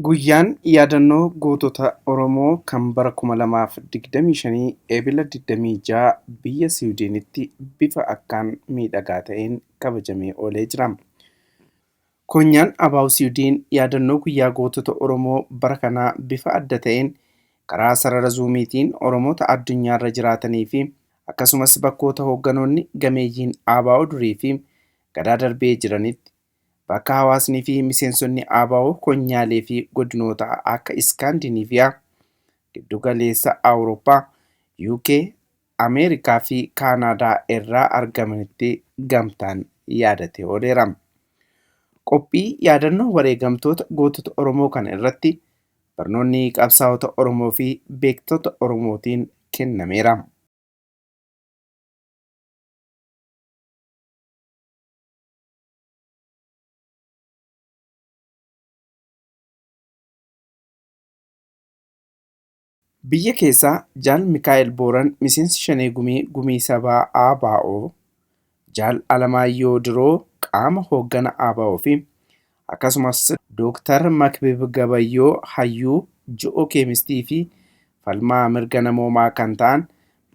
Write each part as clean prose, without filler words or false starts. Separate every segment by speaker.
Speaker 1: Guyyaan yaadannoo gootota Oromoo kan bara 2025 Eebila 26 biyya Siwiidinitti bifa akkaan miidhagaa ta'een kabajamee oolee jira. Koonyaan ABO Siwiidin yaadannoo guyyaa gootota Oromoo bara kanaa bifa adda ta'een karaa sarara zuumiitiin Oromoota addunyaarra jiraatanii fi akkasumas bakkoota hoogganoonni gameeyyiin ABO durii fi gadaa darbee jiranitti bakka hawaasnii fi miseensonni ABO konyaalee fi godinoota akka Iskaandinaviyaa, Giddugaleessa Awurooppaa, UK, Ameerikaa fi Kaanaadaa irraa argamanitti gamtaan yaadatee ooleera. Qophii yaadannoo wareegamtoota gootota Oromoo kana irratti barnoonni qabsaa'ota Oromoo fi beektota Oromootiin kennameera. Biyya keessaa Jaal Mikaa'el Booran miseensi Shanee Gumii Gumii Sabaa ABO, Jaal Alamaayyoo Diroo qaama hooggana ABO fi akkasumas Dooktar Makbib Gabayyoo hayyuu ji'oo keemistii fi falmaa mirga namoomaa kan ta'an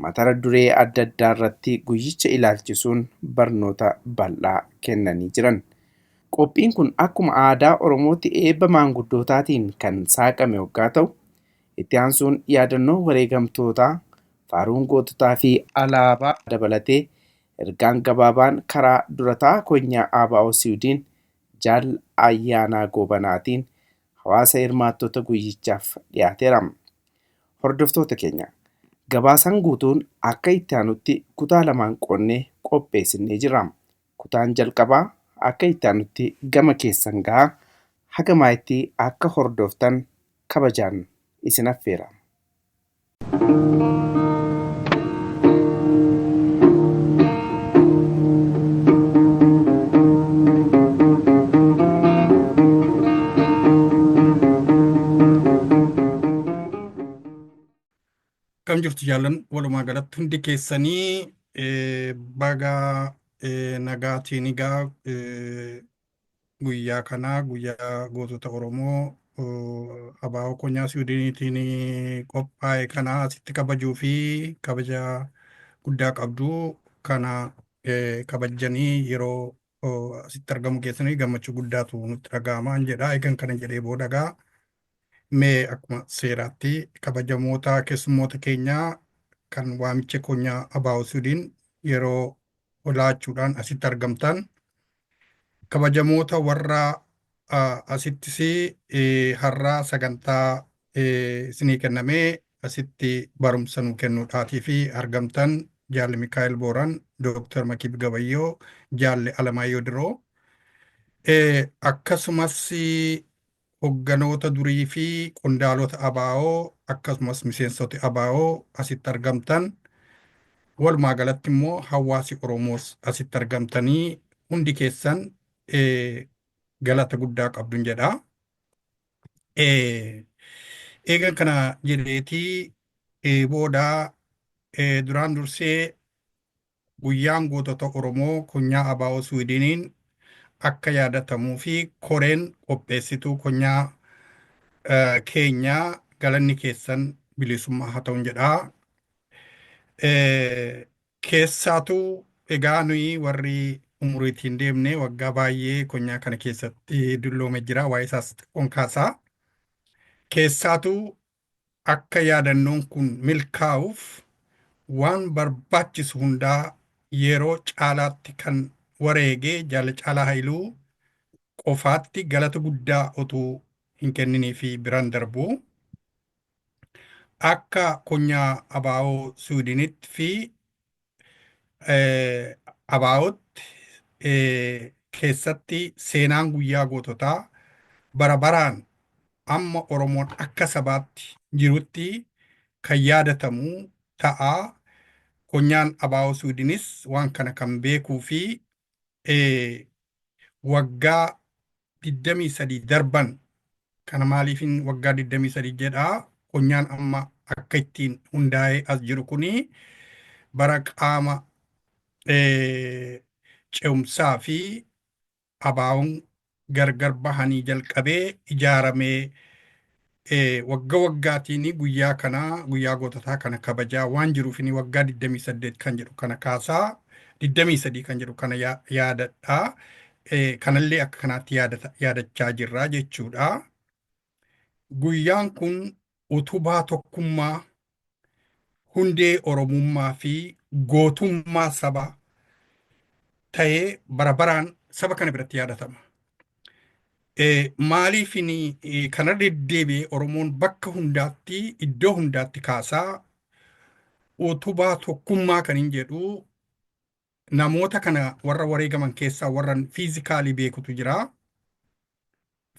Speaker 1: mata duree adda addaa irratti guyyicha ilaalchisuun barnoota bal'aa kennanii jiran. Qophiin kun akkuma aadaa Oromootti eebba maanguddootaatiin kan saaqame hoggaa ta'u, itti aansuun yaadannoo wareegamtootaa, faaruun goototaa fi alaabaa dabalatee ergaan gabaabaan karaa durataa konyaa ABO Siwiidin Jaal Ayyaanaa Goobanaatiin hawaasa hirmaattota guyyichaaf dhiyaateera. Hordoftoota keenya gabaasaan guutuun akka itti aanutti kutaa lamaan qoonnee qopheessinee jirra. Kutaan jalqabaa akka itti aanutti gama keessan gahaa haga maayitti akka hordoftan kabajaan isin affeera.
Speaker 2: Akkam jirtu jaallan walumaa galatti hundi keessanii baga nagaatiin egaa guyyaa kanaa guyyaa gootota Oromoo ABO Konyaa Siwiidiniitiin qophaa'e kana asitti kabajuu fi kabaja guddaa qabdu kana kabajanii yeroo asitti argamu keessanii gammachuu guddaatu nutti dhaga'ama jedha. Egan kana jedhee booda egaa mee akkuma seeraatti kabajamoota keessummoota keenyaa kan waamicha konyaa ABO Siwiidin yeroo laachuudhaan asitti argamtan kabajamoota warra asittis har'a sagantaa isinii kennamee asitti barumsa nuu kennuudhaatii fi argamtan Jaalli Mikaa'el Booran, Dooktar Makiib Gabayyoo, Jaalli Alamaayyoo Diroo akkasumas hogganoota durii fi qondaalota ABO akkasumas miseensota ABO asitti argamtan walumaa galatti immoo hawaasi Oromoos asitti argamtanii hundi keessan galata guddaa qabdun jedha. Eegan kana jedheetii booda duraan dursee guyyaan gootota Oromoo konyaa ABO Siwiidiniin akka yaadatamuu fi koreen qopheessituu konyaa keenyaa galanni keessan bilisummaa haa ta'uun jedha. Keessaatuu egaa nuyi warri umuriitiin deemne waggaa baay'ee konyaa kana keessatti dulloome jira waa'ee isaas xiqqoon kaasaa. Keessaatuu akka yaadannoon kun milkaa'uuf waan barbaachisu hundaa yeroo caalaatti kan wareege Jaal Caalaa Hayiluu qofaatti galata guddaa otuu hin kenninii fi biraan darbu. Akka konyaa ABO Siwiidinitti fi ABOtti keessatti seenaan guyyaa goototaa bara baraan amma Oromoon akka sabaatti jirutti kan yaadatamu ta'a. Konyaan ABO Siwiidinis waan kana kan beekuu fi waggaa 23 darban kana maaliifin waggaa 23 jedha konyaan amma akka ittiin hundaa'ee as jiru kuni bara qaama ce'umsaa fi ABO'n gargar bahanii jalqabee ijaaramee Wagga waggaatiin guyyaa kana, guyyaa goototaa kana kabajaa waan jiruuf, inni waggaa 28 kan jedhu kana kaasaa, 23 kan jedhu kana yaadadhaa. Kanallee akka kanaatti yaadachaa jirra jechuudha. Guyyaan kun utubaa tokkummaa, hundee Oromummaa fi gootummaa saba ta'ee bara baraan saba kana biratti yaadatama. Maaliif kana deddeebi'ee Oromoon bakka hundaatti, iddoo hundaatti kaasaa utubaa tokkummaa kan hin jedhu, namoota kana warra wareegaman keessaa warra physically beekutu jira.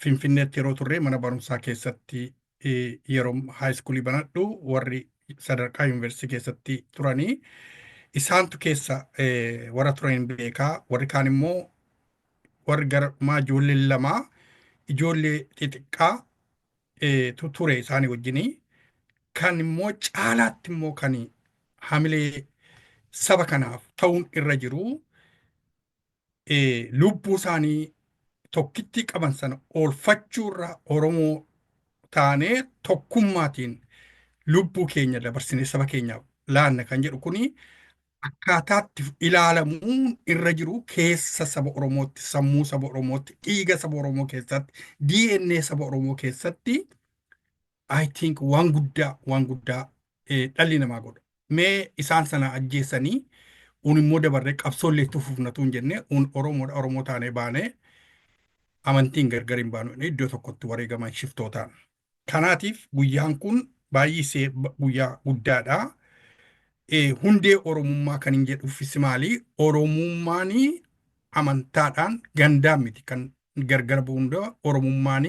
Speaker 2: Finfinneetti yeroo turre, mana barumsaa keessatti, yeroo high schoolii banadhu, warri sadarkaa yuunivarsiitii keessatti turanii isaantu keessa warra turan beekaa. Warri kaan immoo warri gara dhumaa, ijoollee lamaa, ijoollee xixiqqaa ture isaanii wajjinii. Kan immoo caalaatti immoo kan hamilee saba kanaaf ta'uun irra jiru, lubbuu isaanii tokkitti qaban sana oolfachuurra, Oromoo taanee tokkummaatiin lubbuu keenya dabarsinee saba keenyaaf laanna kan jedhu kuni akkaataatti ilaalamuun irra jiru keessa saba Oromootti, sammuu saba Oromootti, dhiiga saba Oromoo keessatti, DNA saba Oromoo keessatti, I think waan guddaa, waan guddaa dhalli namaa godha. Mee isaan sana ajjeessanii un immoo dabarree qabsoollee itti fufnatu hin jenne. Un Oromoodha, Oromoo taanee baanee amantiin gargar hin baanu, iddoo tokkotti wareegaman shiftootaan. Kanaatiif guyyaan kun baay'isee guyyaa guddaadha. Hundee Oromummaa kan hin jedhuufis maali? Oromummaan amantaadhaan gandaan miti kan gargar bu'u hunda. Oromummaan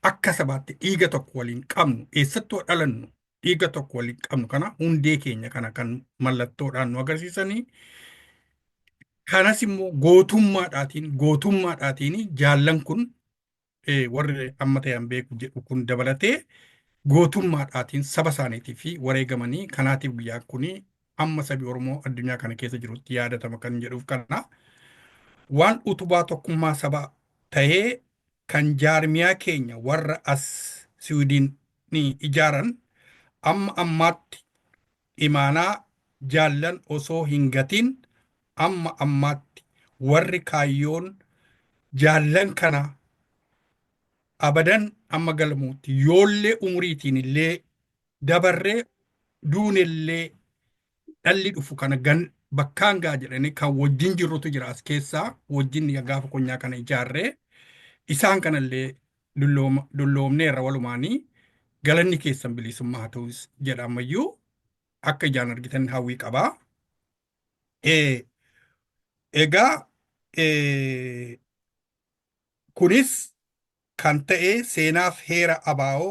Speaker 2: akka sabaatti dhiiga tokko waliin qabnu, eessattuu dhalannu dhiiga tokko waliin qabnu kana, hundee keenya kana kan mallattoodhaan nu agarsiisanii. Kanas immoo gootummaadhaatiin jaallan kun, warri amma ta'an beeku jedhu kun dabalatee, gootummaadhaatiin saba isaaniitii fi wareegamanii. Kanaatiif guyyaan kun amma sabi Oromoo addunyaa kana keessa jirutti yaadatama kan jedhuuf kana. Waan utubaa tokkummaa saba ta'ee kan jaarmiyaa keenya warra as Siwiidin ni ijaaran amma ammaatti imaanaa jaallan osoo hin gatiin, amma ammaatti warri kaayyoon jaallan kana abadan amma galmuutti, yoollee umuriitiin illee dabarree duunellee, dhalli dhufu kana gan bakkaan gaa jedhanii kan wajjin jirrutu jira. As keessaa wajjin gaafa konyaa kana ijaarree isaan kanallee dulloomneerra walumaanii, galanni keessan bilisummaa haa ta'us jedha. Ammayyuu akka ijaan argitan hawwii qabaa. Egaa kunis kan ta'e seenaaf heera ABO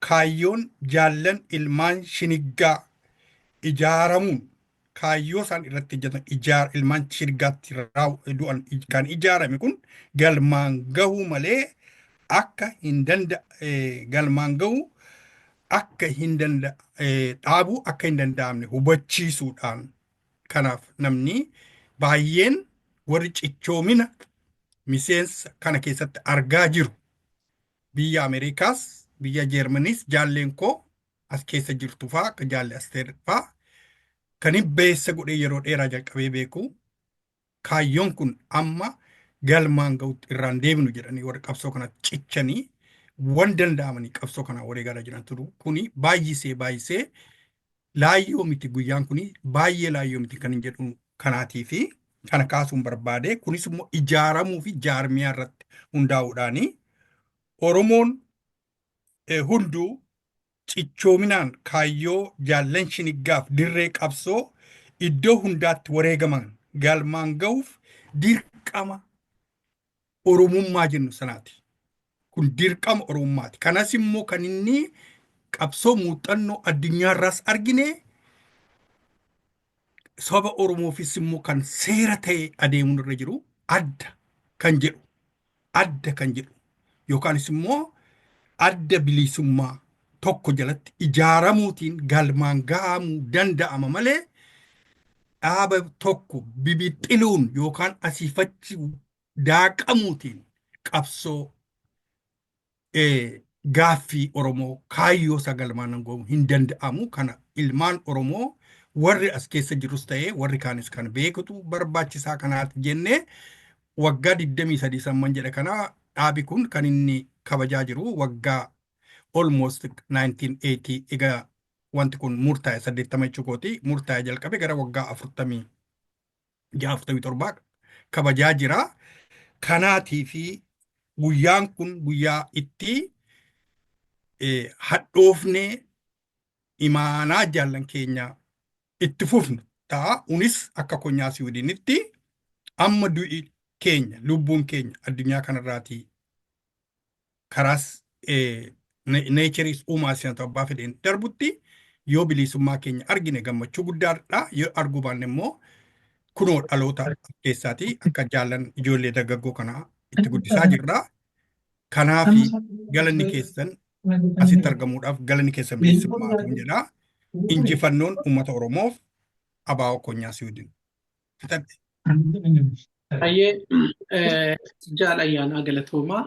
Speaker 2: kaayyoon jaallan ilmaan shiniggaa ijaaramuun, kaayyoo isaan irratti hojjetan ijaar ilmaan shiniggaatti du'an kan ijaarame kun galmaan gahuu malee akka hin danda galmaan gahuu akka hin danda dhaabuu akka hin danda'amne hubachiisuudhaan. Kanaaf namni baay'een warri cichoomina miseensa kana keessatti argaa jiru, biyya Ameerikaas biyya Jeermaniis jaalleen koo as keessa jirtu faa, akka jaalle Asteer faa, kan hin beessa godhee yeroo dheeraa jalqabee beeku, kaayyoon kun amma galmaan ga'utti irraan deebinu jedhanii warri qabsoo kana cichanii wan danda'amanii qabsoo kana wareegalaa jiran turu. Kuni baay'isee baay'isee laayyoo miti. Guyyaan kuni baay'ee laayyoo miti kan hin jedhu kanaatii fi kana kaasuun barbaade. Kunis immoo ijaaramuu fi jaarmiyaa irratti hundaa'uudhaani Oromoon hunduu cichoominaan kaayyoo jaallan shiniggaaf dirree qabsoo iddoo hundaatti wareegaman galmaan ga'uuf dirqama Oromummaa jennu sanaati. Kun dirqama Oromummaati. Kanas immoo kan inni qabsoo muuxannoo addunyaarraas argine, saba Oromoofis immoo kan seera ta'e adeemuun irra jiru adda kan jedhu, adda kan jedhu yookaanis immoo adda bilisummaa tokko jalatti ijaaramuutiin galmaan ga'amuu danda'ama malee, dhaaba tokko bibixxiluun yookaan asiifachi daaqamuutiin qabsoo Gaaffii Oromoo kaayyoo isaa galmaan ga'uu hin danda'amu. Kana ilmaan Oromoo warri as keessa jirus ta'ee warri kaanis kan beekutu barbaachisaa kanaati jennee waggaa 23 samman jedha kana dhaabi kun kan inni kabajaa jiru waggaa almost 1980 egaa wanti kun murtaa'e 80 jechuu kooti murtaa'e jalqabe gara waggaa 46 47 kabajaa jira. Kanaatii fi guyyaan kun guyyaa itti hadhoofnee imaanaa jaallan keenya itti fufnu ta'a. Unis akka konyaa Siwiidinitti amma du'i keenya lubbuun keenya addunyaa kanarraatii karaas neecheriis uumaa isin ta'u abbaa fedheen darbutti yoo bilisummaa keenya argine gammachuu guddaadha. Yoo arguu baanne immoo kunoo dhaloota keessaatii akka jaallan ijoollee dargaggoo kanaa itti guddisaa jirra. Kanaaf galanni keessan asitti argamuudhaaf galanni keessan bilisummaa haa ta'u jedha. Injifannoon uummata Oromoof ABO Konyaa Siwiidin. Fixadhe.
Speaker 3: Baay'ee jaal ayyaanaa galatoomaa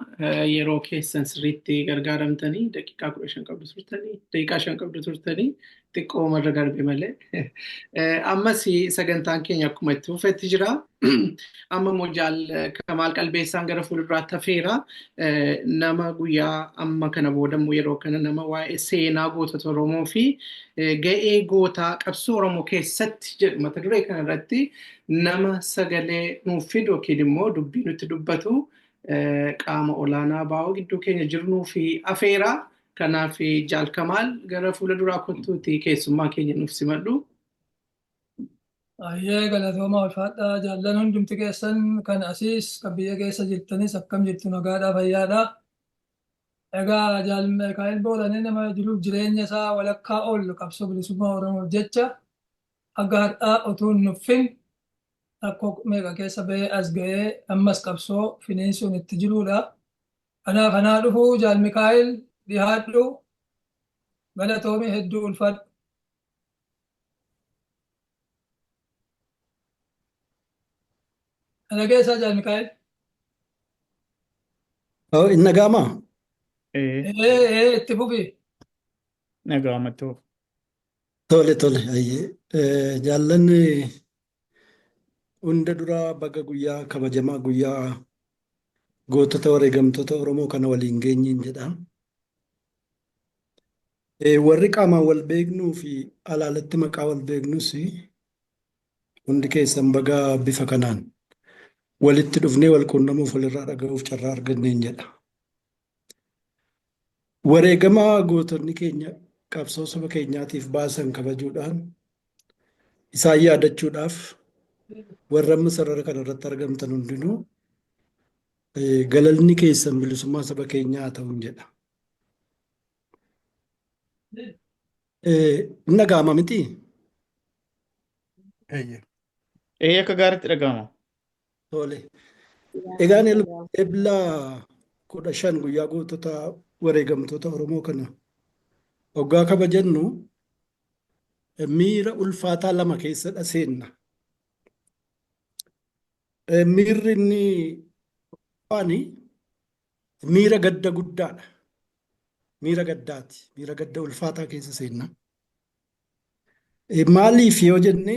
Speaker 3: yeroo keessan sirriitti gargaaramtanii daqiiqaa 15 qabdu turtanii daqiiqaa 5 qabdu turtanii xiqqoo marra darbe malee. Ammas sagantaan keenya akkuma itti fufetti jira. Amma immoo jaal Kamaal Qalbeessaan gara fuulduraatti hafeera. Nama guyyaa amma kana booda immoo yeroo kana nama waa'ee seenaa gootota Oromoo fi ga'ee gootaa qabsoo Oromoo keessatti jedhu mata duree kana irratti nama sagalee nuuf fidu yookiin immoo dubbii nutti dubbatu qaama olaanaa baa'oo gidduu keenya jiru nuuf afeera. Kanaaf Jaal Kamaal gara fuula duraa kottuuti keessummaa keenya nuuf simadhu.
Speaker 4: Baay'ee galatoomaa ulfaadhaa jaallan hundumti keessan kan asiis kan biyya keessa jirtanis akkam jirtu nagaadhaa fayyaadhaa. Egaa Jaal Mikaa'el Booranii nama jiruuf jireenya isaa walakkaa ol qabsoo bilisummaa Oromoof jecha haga har'aa utuu hin nuffin rakkoo meeqa keessa bahee as ga'ee ammas qabsoo finiinsuun itti jiruudha. Kanaaf anaa dhufuu Jaal Mikaa'el dhihaadhu galatoomi hedduu ulfaadhu. Ana keessaa Jaal Mikaa'el.
Speaker 5: Oh, inni dhaga'amaa?
Speaker 6: Ee,
Speaker 4: Ee ee itti fufi.
Speaker 6: Dhaga'ama itti fufi.
Speaker 5: Tole tole hayyee. Jaallanni hunda dura baga guyyaa kabajamaa guyyaa gootota wareegamtoota Oromoo kana waliin geenyeen jedha. Warri qaamaan wal beeknuu fi alaalatti maqaa wal beeknus hundi keessan baga bifa kanaan walitti dhufnee wal quunnamuuf walirraa dhaga'uuf carraa arganneen jedha. Wareegama gootonni keenya qabsoo saba keenyaatiif baasan kabajuudhaan isaan yaadachuudhaaf warra amma sarara kana irratti argamtan hundinuu galanni keessan bilisummaa saba keenyaa haa ta'uun jedha. Inni dhaga'ama miti?
Speaker 2: Eeyyee.
Speaker 6: Ee, akka gaariitti dhaga'ama.
Speaker 5: Tole. Egaan Ebla 15 guyyaa gootota wareegamtoota Oromoo kana hoggaa kabajannu miira ulfaataa lama keessadha seenna. Miirri inni tokkoffaan miira gadda guddaadha. Miira gaddaati. Miira gadda ulfaataa keessa seenna. Maaliif yoo jenne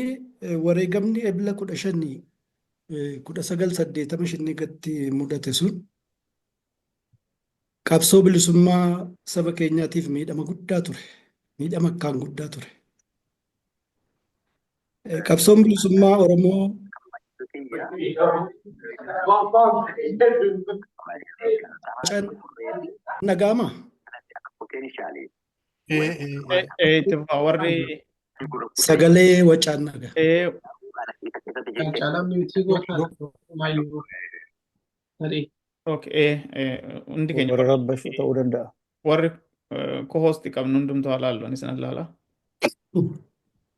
Speaker 5: wareegamni Ebla 15 1980 Shinniggatti mudate sun qabsoo bilisummaa saba keenyaatiif miidhama guddaa ture. Miidhama akkaan guddaa ture. Qabsoon bilisummaa Oromoo nagaama.
Speaker 6: Ee, itti fufaa warri
Speaker 5: Sagalee wacaan naga.
Speaker 6: Ee.
Speaker 3: Kan caalaa miutii gootaa maayyuu tarii.
Speaker 6: Okay, ee, hundi keenya
Speaker 7: Warra rabbashu ta'uu danda'a.
Speaker 6: Warri co-host qabnu hundumtuu haa laallu, anis nan laala.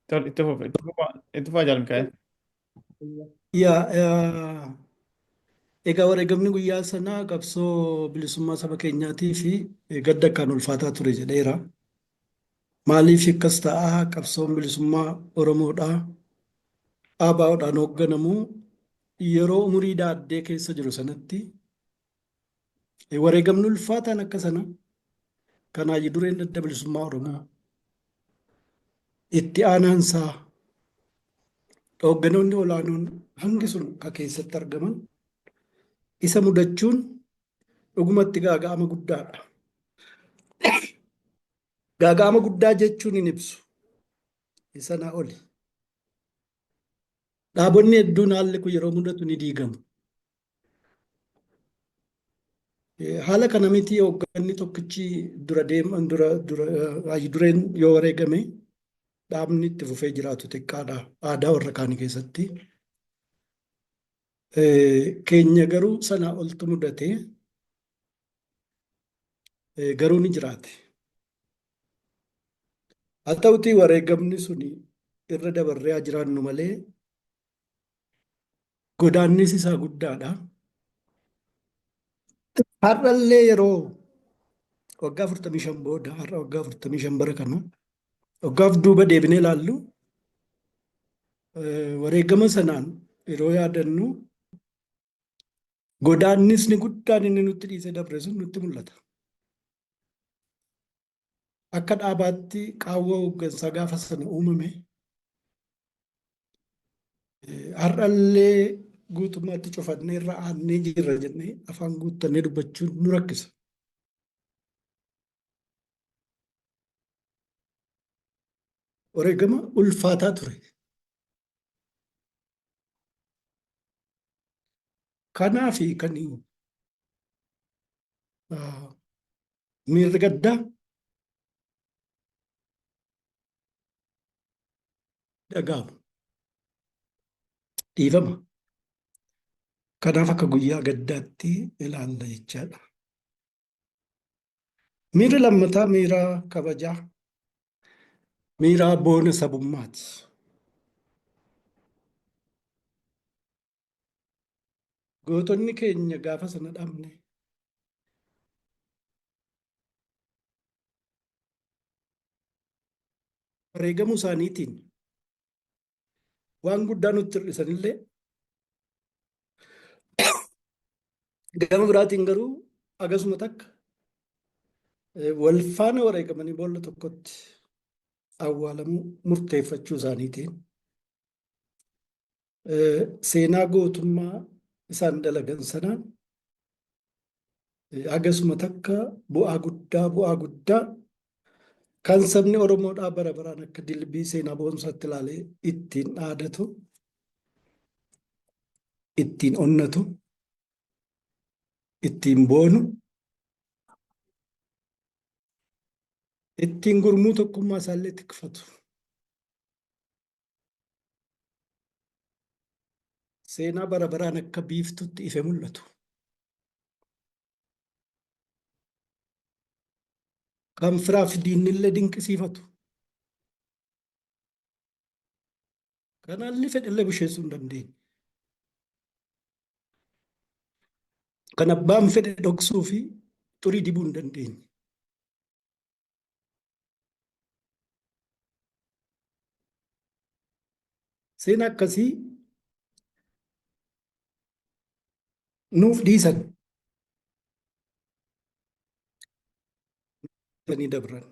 Speaker 6: Tol, itti fufa, itti fufa, itti fufaa Jaal Mikaa'el.
Speaker 5: Yaa egaa wareegamni guyyaa sanaa qabsoo bilisummaa saba keenyaatii fi gadda akkaan ulfaataa ture jedheera. Maaliif akkas ta'a? Qabsoon bilisummaa Oromoodhaa ABOdhaan hoogganamu yeroo umurii daaddee keessa jiru sanatti wareegamni ulfaataan akka sana Kan Hayyu Dureen Adda Bilisummaa Oromoo itti aanaansaa hoogganoonni olaanoon hangi sun ka keessatti argaman isa mudachuun dhugumatti gaaga'ama guddaadha. Gaaga'ama guddaa jechuun hin ibsu. Sanaa oli. Dhaabonni hedduun haalli kun yeroo mudatu ni diigamu. Haala kana miti hoogganni tokkichi dura deeman dura dura hayyu dureen yoo wareegame dhaabni itti fufee jiraatu xiqqaadha aadaa warra kaanii keessatti. Keenya garuu sanaa oltu mudate garuu ni jiraate. Haa ta'utii wareegamni suni irra dabarree haa jiraannu malee godaannis isaa guddaadha. Har'allee yeroo waggaa 45 booda har'a waggaa 45 bara kana waggaaf duuba deebinee ilaallu wareegama sanaan yeroo yaadannu godaannisni guddaan inni nutti dhiisee dabre sun nutti mul'ata. Akka dhaabaatti qaawwa hooggansaa gaafa sana uumame har'allee guutummaatti cufannee irra aannee jirra jennee afaan guuttannee dubbachuun nu rakkisa. Wareegama ulfaataa ture. Kanaafi kan miirri gaddaa dhaga'amu. Dhiifama. Kanaaf akka guyyaa gaddaatti ilaalla jechaadha. Miirri lammataa miira kabajaa, miira boona sabummaati. Gootonni keenya gaafa sana dhabne wareegamuu isaaniitiin waan guddaa nutti hir'isanillee gama biraatiin garuu agasuma takka wal faana wareegamanii boolla tokkotti awwaalamuu murteeffachuu isaaniitiin seenaa gootummaa isaan dalagan sanaan hagasuma takka bu'aa guddaa kan sabni Oromoodhaa bara baraan akka dilbii seenaa boonsaatti ilaalee ittiin dhaadatu, ittiin onnatu, ittiin boonu, ittiin gurmuu tokkummaa isaallee tikfatu. Seenaa bara baraan akka biiftuutti ife mul'atu. Kan firaaf diinnillee dinqisiifatu. Kan haalli fedhellee busheessuu hin dandeenye. Kan abbaan fedhe dhoksuu fi xurii dibuu hin dandeenye. Seenaa akkasii nuuf dhiisan ni dabran.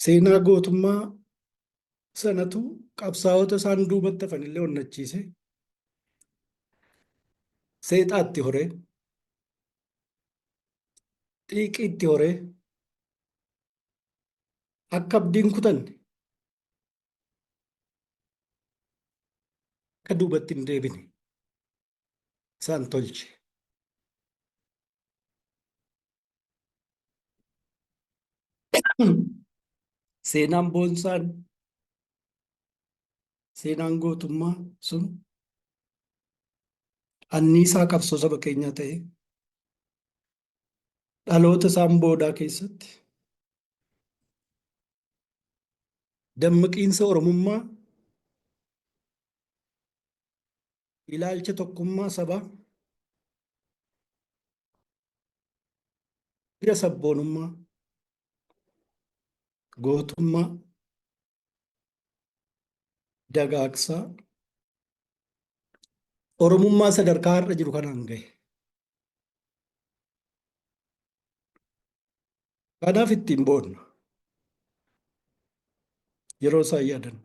Speaker 5: Seenaa gootummaa sanatu qabsaa'ota isaan duubatti hafan illee onnachiise. Seexaatti horee, xiiqiitti horee, akka abdiin kutanne, akka duubatti hin deebine isaan tolche. Seenaan boonsaan, seenaan gootummaa sun anniisaa qabsoo saba keenyaa ta'e dhaloota isaan boodaa keessatti dammaqiinsa Oromummaa, ilaalcha tokkummaa sabaa, miira sabboonummaa, gootummaa dagaagsaa Oromummaa sadarkaa har'a jiru kanaan gahe. Kanaaf ittiin boonna. Yeroo isaan yaadannu.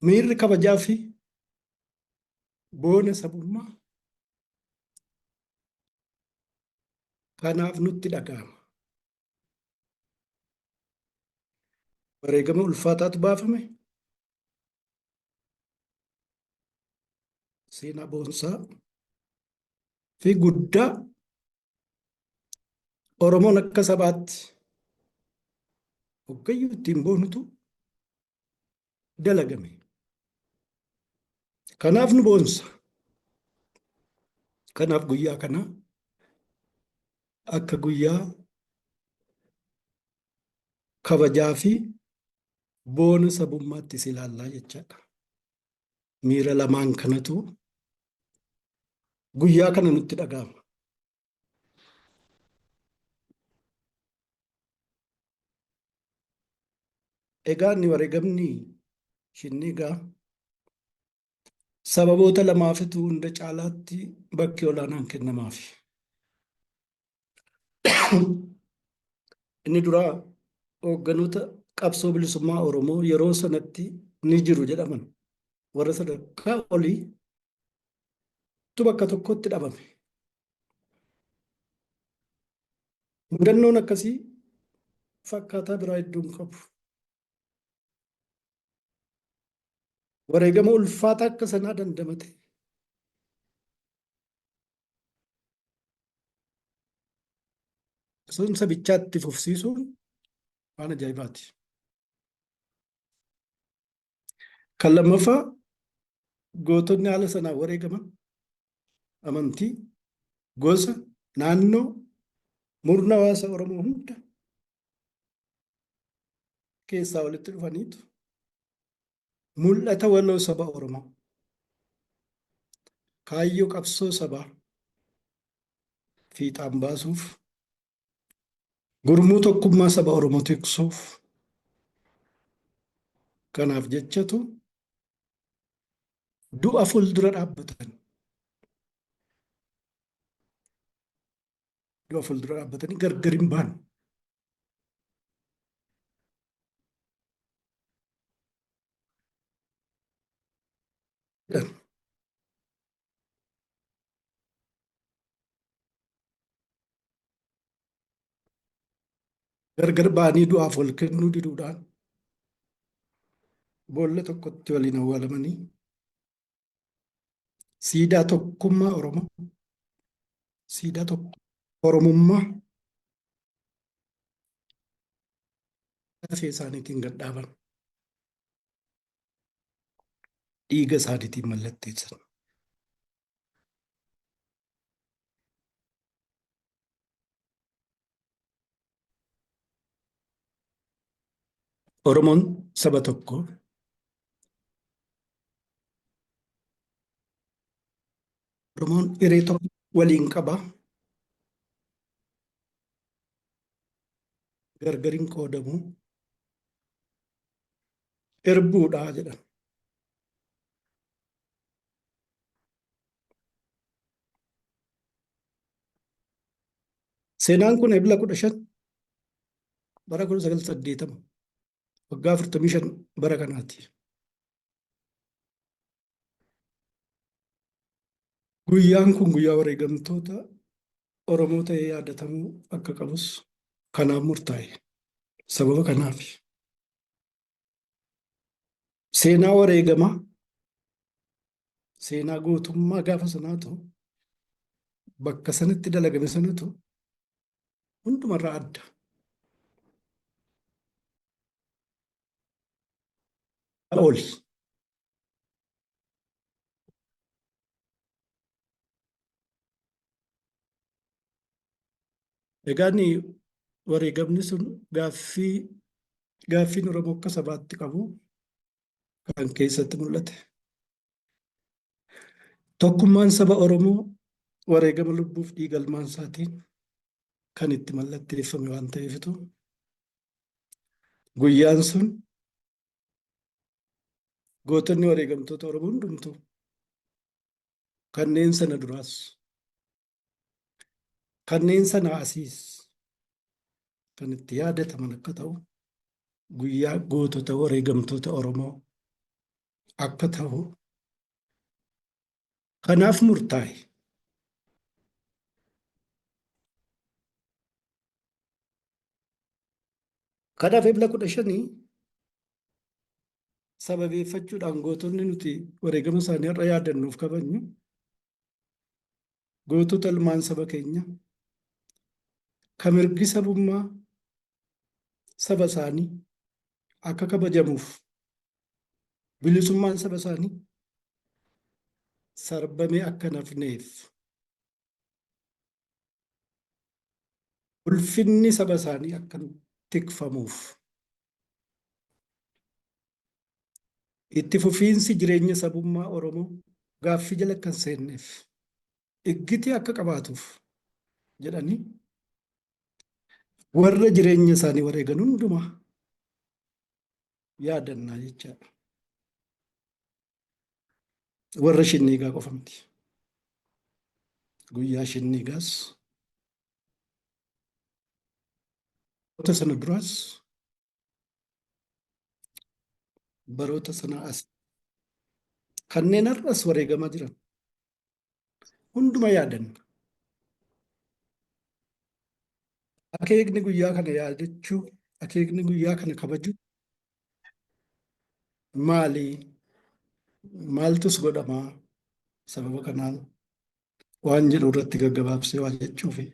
Speaker 5: Miirri kabajaa fi boona sabummaa kanaaf nutti dhaga'ama. Wareegama ulfaataatu baafame. Seenaa boonsaa fi guddaa Oromoon akka sabaatti hoggayyuu ittiin boonutu dalagame. Kanaaf nu boonsa. Kanaaf guyyaa kana akka guyyaa kabajaa fi boona sabummaatti si ilaallaa jechaadha. Miira lamaan kanatu guyyaa kana nutti dhaga'ama. Egaa inni wareegamni Shinniigaa sababoota lamaafitu hunda caalaatti bakki olaanaan kennamaafi. Inni duraa hoogganoota qabsoo bilisummaa Oromoo yeroo sanatti ni jiru jedhaman warra sadarkaa olii tu bakka tokkotti dhabame. Mudannoon akkasii fakkaataa biraa hedduu hin qabu. Wareegama ulfaataa akka sanaa dandamate sun sabichaatti fufsiisuun waan ajaa'ibaati. Kan lammaffaa gootonni haala sanaan wareegaman amantii, gosa, naannoo, murna hawaasa Oromoo hunda keessaa walitti dhufaniitu mul'ata waloo saba Oromoo, kaayyoo qabsoo sabaa fiixaan baasuuf gurmuu tokkummaa saba Oromoo tiksuuf kanaaf jechatu du'a fuuldura dhaabbatan. Du'a fuuldura dhaabbatanii gargar hin baanu. Gargar ba'anii du'aaf wal kennuu diduudhaan boolla tokkotti waliin awwaalamanii siidaa tokkummaa Oromoo, siidaa tokko Oromummaa lafee isaaniitiin gad dhaaban. Dhiiga isaaniitiin mallatteessan. Oromoon saba tokko. Oromoon hiree tokko waliin qaba. Gargar hin qoodamu. Irbuudha jedhan. Seenaan kun Ebla 15 bara 1980 waggaa 45 bara kanaati. Guyyaan kun guyyaa wareegamtoota Oromoo ta'ee yaadatamuu akka qabus kanaaf murtaa'e. Sababa kanaaf. Seenaa wareegamaa, seenaa gootummaa gaafa sanaatu bakka sanatti dalagame sanatu hundumarraa adda. Oli. Egaa inni wareegamni sun gaaffii gaaffiin Oromoo akka sabaatti qabu kan keessatti mul'ate. Tokkummaan saba Oromoo wareegama lubbuuf dhiiga ilmaan isaatiin kan itti mallatteeffame waan ta'eefitu guyyaan sun Gootonni wareegamtoota Oromoo hundumtuu kanneen sana duraas kanneen sana asiis kan itti yaadataman akka ta'u guyyaa gootota wareegamtoota Oromoo akka ta'u kanaaf murtaa'e. Kanaaf Ebla 15 sababeeffachuudhaan gootonni nuti wareegama isaanii har'a yaadannuuf kabajnu gootota ilmaan saba keenya kan mirgi sabummaa saba isaanii akka kabajamuuf bilisummaan saba isaanii sarbamee akka hin hafneef ulfinni saba isaanii akka tikfamuuf itti fufiinsi jireenya sabummaa Oromoo gaaffii jala akka hin seenneef iggitii akka qabaatuuf jedhanii warra jireenya isaanii wareegan hundumaa yaadannaa jechaadha. Warra shinniigaa qofa miti. Guyyaa shinniigaas baroota sana duraas baroota sana as kanneen har'as wareegamaa jiran hunduma yaadanna. Akeekni guyyaa kana yaadachuu, akeekni guyyaa kana kabajuu maali? Maaltus godhamaa? Sababa kanaan waan jedhu irratti gaggabaabsee waa jechuufi.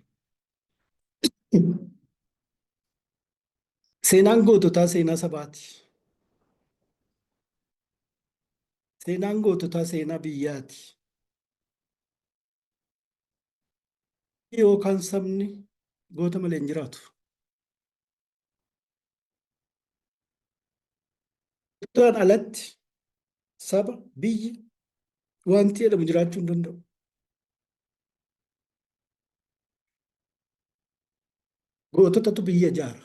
Speaker 5: Seenaan goototaa seenaa sabaati. Seenaan goototaa seenaa biyyaati. Yookaan sabni goota malee hin jiraatu. Gootaan alatti saba, biyyi wanti jedhamu jiraachuu hin danda'u. Goototatu biyya ijaara.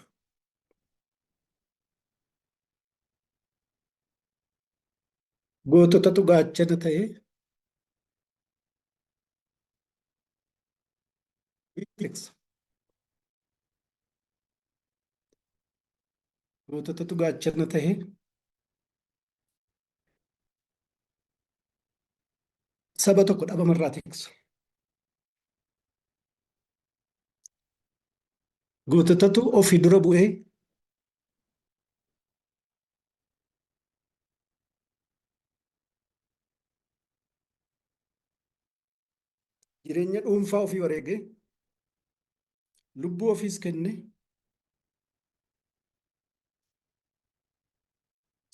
Speaker 5: Goototatu gaachana ta'ee biyya tiksa. Goototatu gaachana ta'ee saba tokko dhabamarraa tiksa. Goototatu ofii dura bu'ee jireenya dhuunfaa ofii wareegee lubbuu ofiis kenne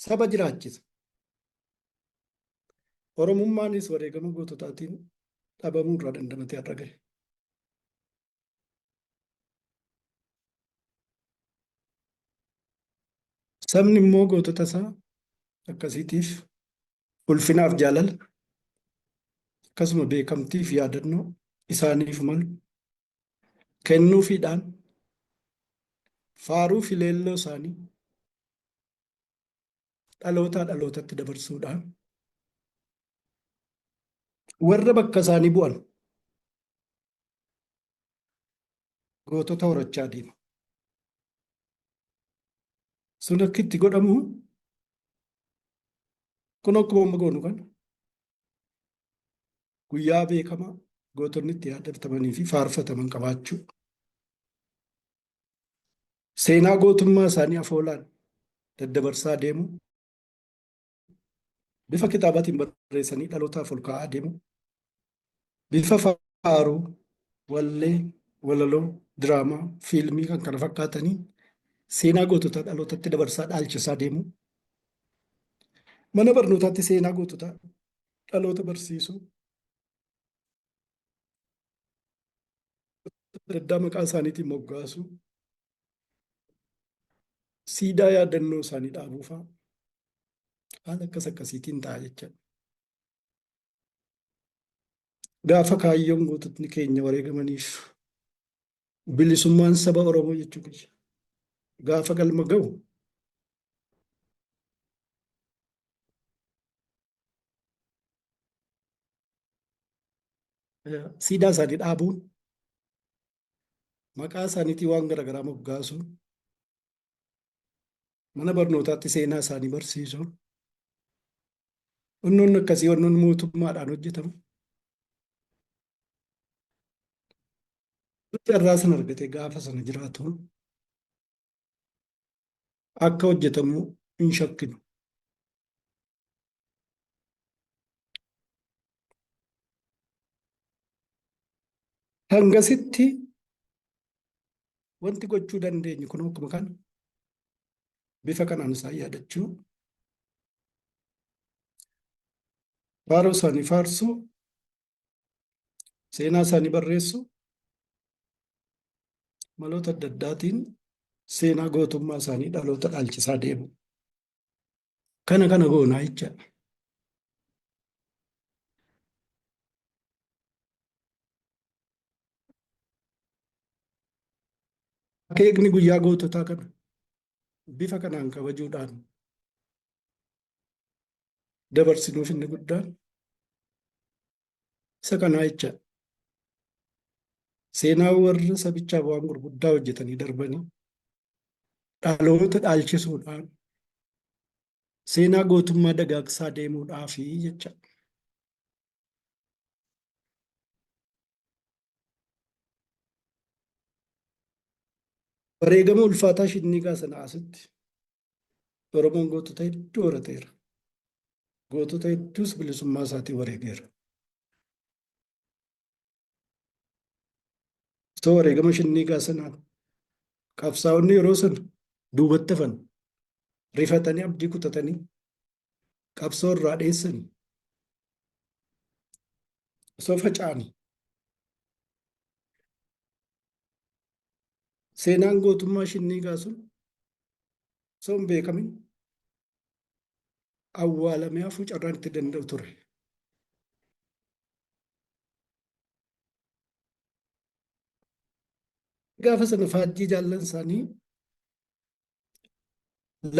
Speaker 5: saba jiraachisa. Oromummaanis wareegama goototaatiin dhabamuu irraa dandamatee har'a gahe. Sabni immoo gootota isaa akkasiitiif ulfinaaf jaalala akkasuma beekamtiif yaadannoo isaaniif malu kennuufiidhaan faaruu fi leelloo isaanii dhalootaa dhalootatti dabarsuudhaan warra bakka isaanii bu'an gootota horachaa deema. Sun akka itti godhamu kun akkuma amma goonu kana guyyaa beekamaa gootonni itti yaadatamanii fi faarfataman qabaachuu. Seenaa gootummaa isaanii afoolaan daddabarsaa deemuu. Bifa kitaabaatiin barreessanii dhalootaaf ol kaa'aa deemuu. Bifa faaruu, wallee, walaloo, diraamaa, fiilmii kan kana fakkaatanii seenaa goototaa dhalootatti dabarsaa dhaalchisaa deemuu. Mana barnootaatti seenaa goototaa dhaloota barsiisuu. Adda addaa maqaa isaaniitiin moggaasuu. Siidaa yaadannoo isaanii dhaabuu fa'a. Haala akkas akkasiitiin ta'a jechaadha. Gaafa kaayyoon goototni keenya wareegamaniif bilisummaan saba Oromoo jechuu kiyya. Gaafa galma ga'u Siidaa isaanii dhaabuun, maqaa isaaniitiin waan garaagaraa moggaasuun, mana barnootaatti seenaa isaanii barsiisuun, wannoonni akkasii wannoonni mootummaadhaan hojjetamu. Carraa sana argatee gaafa sana jiraatuun akka hojjetamu hin shakkinu. Hangasitti wanti gochuu dandeenyu kun akkuma kana bifa kanaan isaan yaadachuu, faaruu isaanii faarsuu, seenaa isaanii barreessuu, maloota adda addaatiin seenaa gootummaa isaanii dhaloota dhaalchisaa deemu. Kana kana goonaa jechaadha. Akeekni guyyaa goototaa kana bifa kanaan kabajuudhaan dabarsinuuf inni guddaan isa kanaa jechaadha. Seenaa warra sabichaaf waan gurguddaa hojjetanii darbanii dhaloota dhaalchisuudhaan seenaa gootummaa dagaagsaa deemuudhaafi jecha. Wareegama ulfaataa Shinniigaa sana asitti Oromoon gootota hedduu horateera. Gootota hedduus bilisummaa isaatii wareegeera. Osoo wareegama Shinniigaa sanaan qabsaa'onni yeroo sana duubatti hafan rifatanii abdii kutatanii qabsoo irraa dheessanii osoo faca'anii seenaan gootummaa Shinniigaa sun osoo hin beekamin awwaalamee hafuu carraan itti danda'u ture. Gaafa sana faajjii jaallan isaanii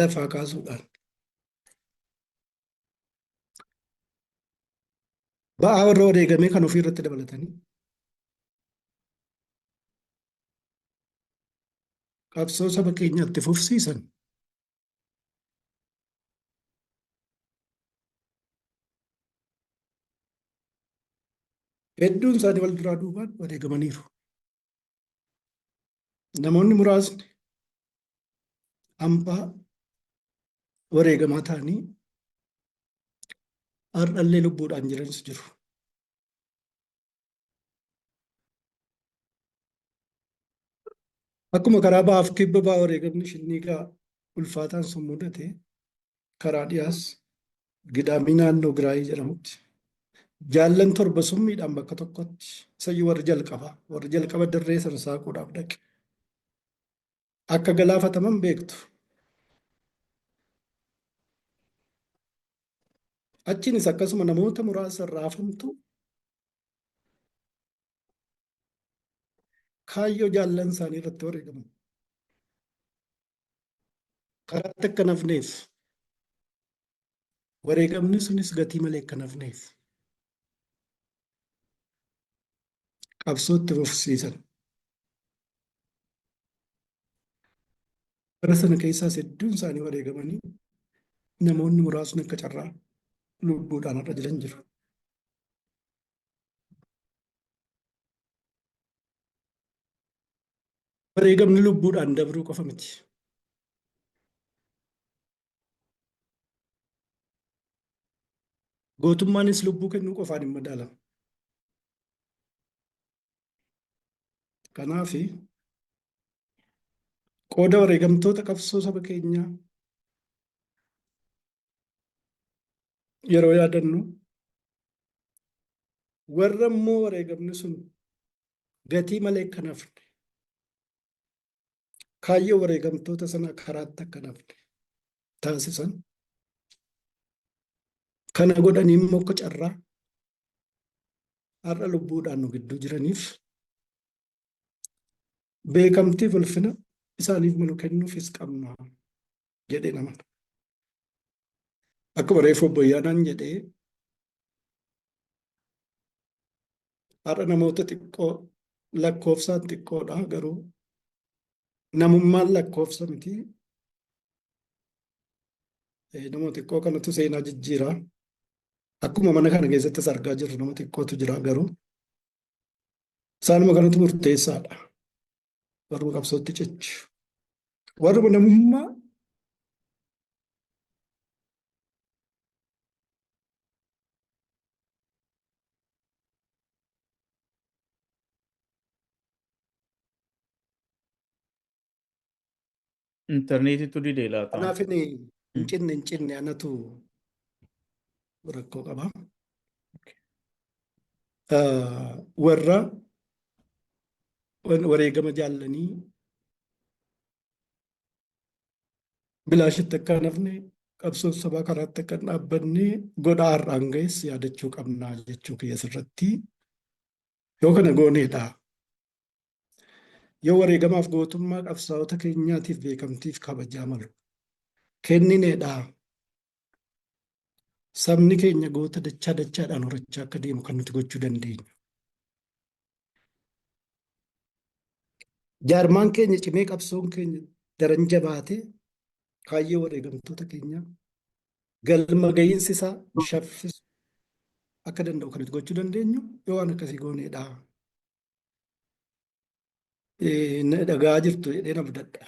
Speaker 5: lafaa kaasuudhaan ba'aa warra wareegamee kan ofii irratti dabalatanii qabsoo saba keenyaatti fufsiisan. Hedduun isaanii wal duraa duubaan wareegamaniiru. Namoonni muraasni hambaa wareegamaa ta'anii har'allee lubbuudhaan jiranis jiru. Akkuma karaa bahaaf kibba baha wareegamni Shinniigaa ulfaataan sun mudate, karaa dhiyaas Gidaamii naannoo Giraayii jedhamutti jaallan torba summiidhaan bakka tokkotti, isayyuu warri jalqaba warri jalqaba dirree sana saaquudhaaf dhaqe, akka galaafataman beektu. Achiinis akkasuma namoota muraasa irraa hafamtu kaayyoo jaallan isaanii irratti wareegaman. Karaatti akka hin hafneef, wareegamni sunis gatii malee akka hin hafneef qabsoo itti fufsiisan. Bara sana keessaas hedduun isaanii wareegamanii namoonni muraasni akka carraa lubbuudhaan har'a jiran jiru. Wareegamni lubbuudhaan dabruu qofa miti. Gootummaanis lubbuu kennuu qofaan hin madaalamu. Kanaaf qooda wareegamtoota qabsoo saba keenyaa yeroo yaadannu, warra immoo wareegamni sun gatii malee akka hin hafne, kaayyoo wareegamtoota sana karaatti akka hin hafne taasisan, kana godhanii immoo akka carraa har'a lubbuudhaan nu gidduu jiraniif beekamtiif ulfina isaaniif malu kennuufis qabna jedhee namana. Akkuma reefu obbo Ayyaanaan jedhee, Har'a namoota xiqqoo lakkoofsaan xiqqoodha garuu namummaan lakkoofsa miti. Nama xiqqoo kanatu seenaa jijjiira. Akkuma mana kana keessattis argaa jirru nama xiqqootu jira garuu isaanuma kanatu murteessaadha. Warruma qabsootti cichu. Warruma namummaa
Speaker 6: Intarneetitu didee laata?
Speaker 5: Kanaaf inni hin cinne hin cinne anatu rakkoo qaba. Warra wareegama jaallanii bilaashitti akka hin hafne qabsoon sabaa karaatti akka hin dhaabbanne godhaa har'aan ga'es yaadachuu qabna jechuu kiyya asirratti. Yoo kana gooneedha. Yoo wareegamaaf gootummaa qabsaa'ota keenyaatiif beekamtiif kabajaa malu kennineedha. Sabni keenya goota dachaa dachaadhaan horachaa akka deemu kan nuti gochuu dandeenyu. Jaarmaan keenya cimee qabsoon keenya daran jabaatee kaayyoo wareegamtoota keenyaa galma gahiinsi isaa shaffisu akka danda'u kan nuti gochuu dandeenyu yoo waan akkasii gooneedha. Na dhagaa jirtu jedhee na abdadha.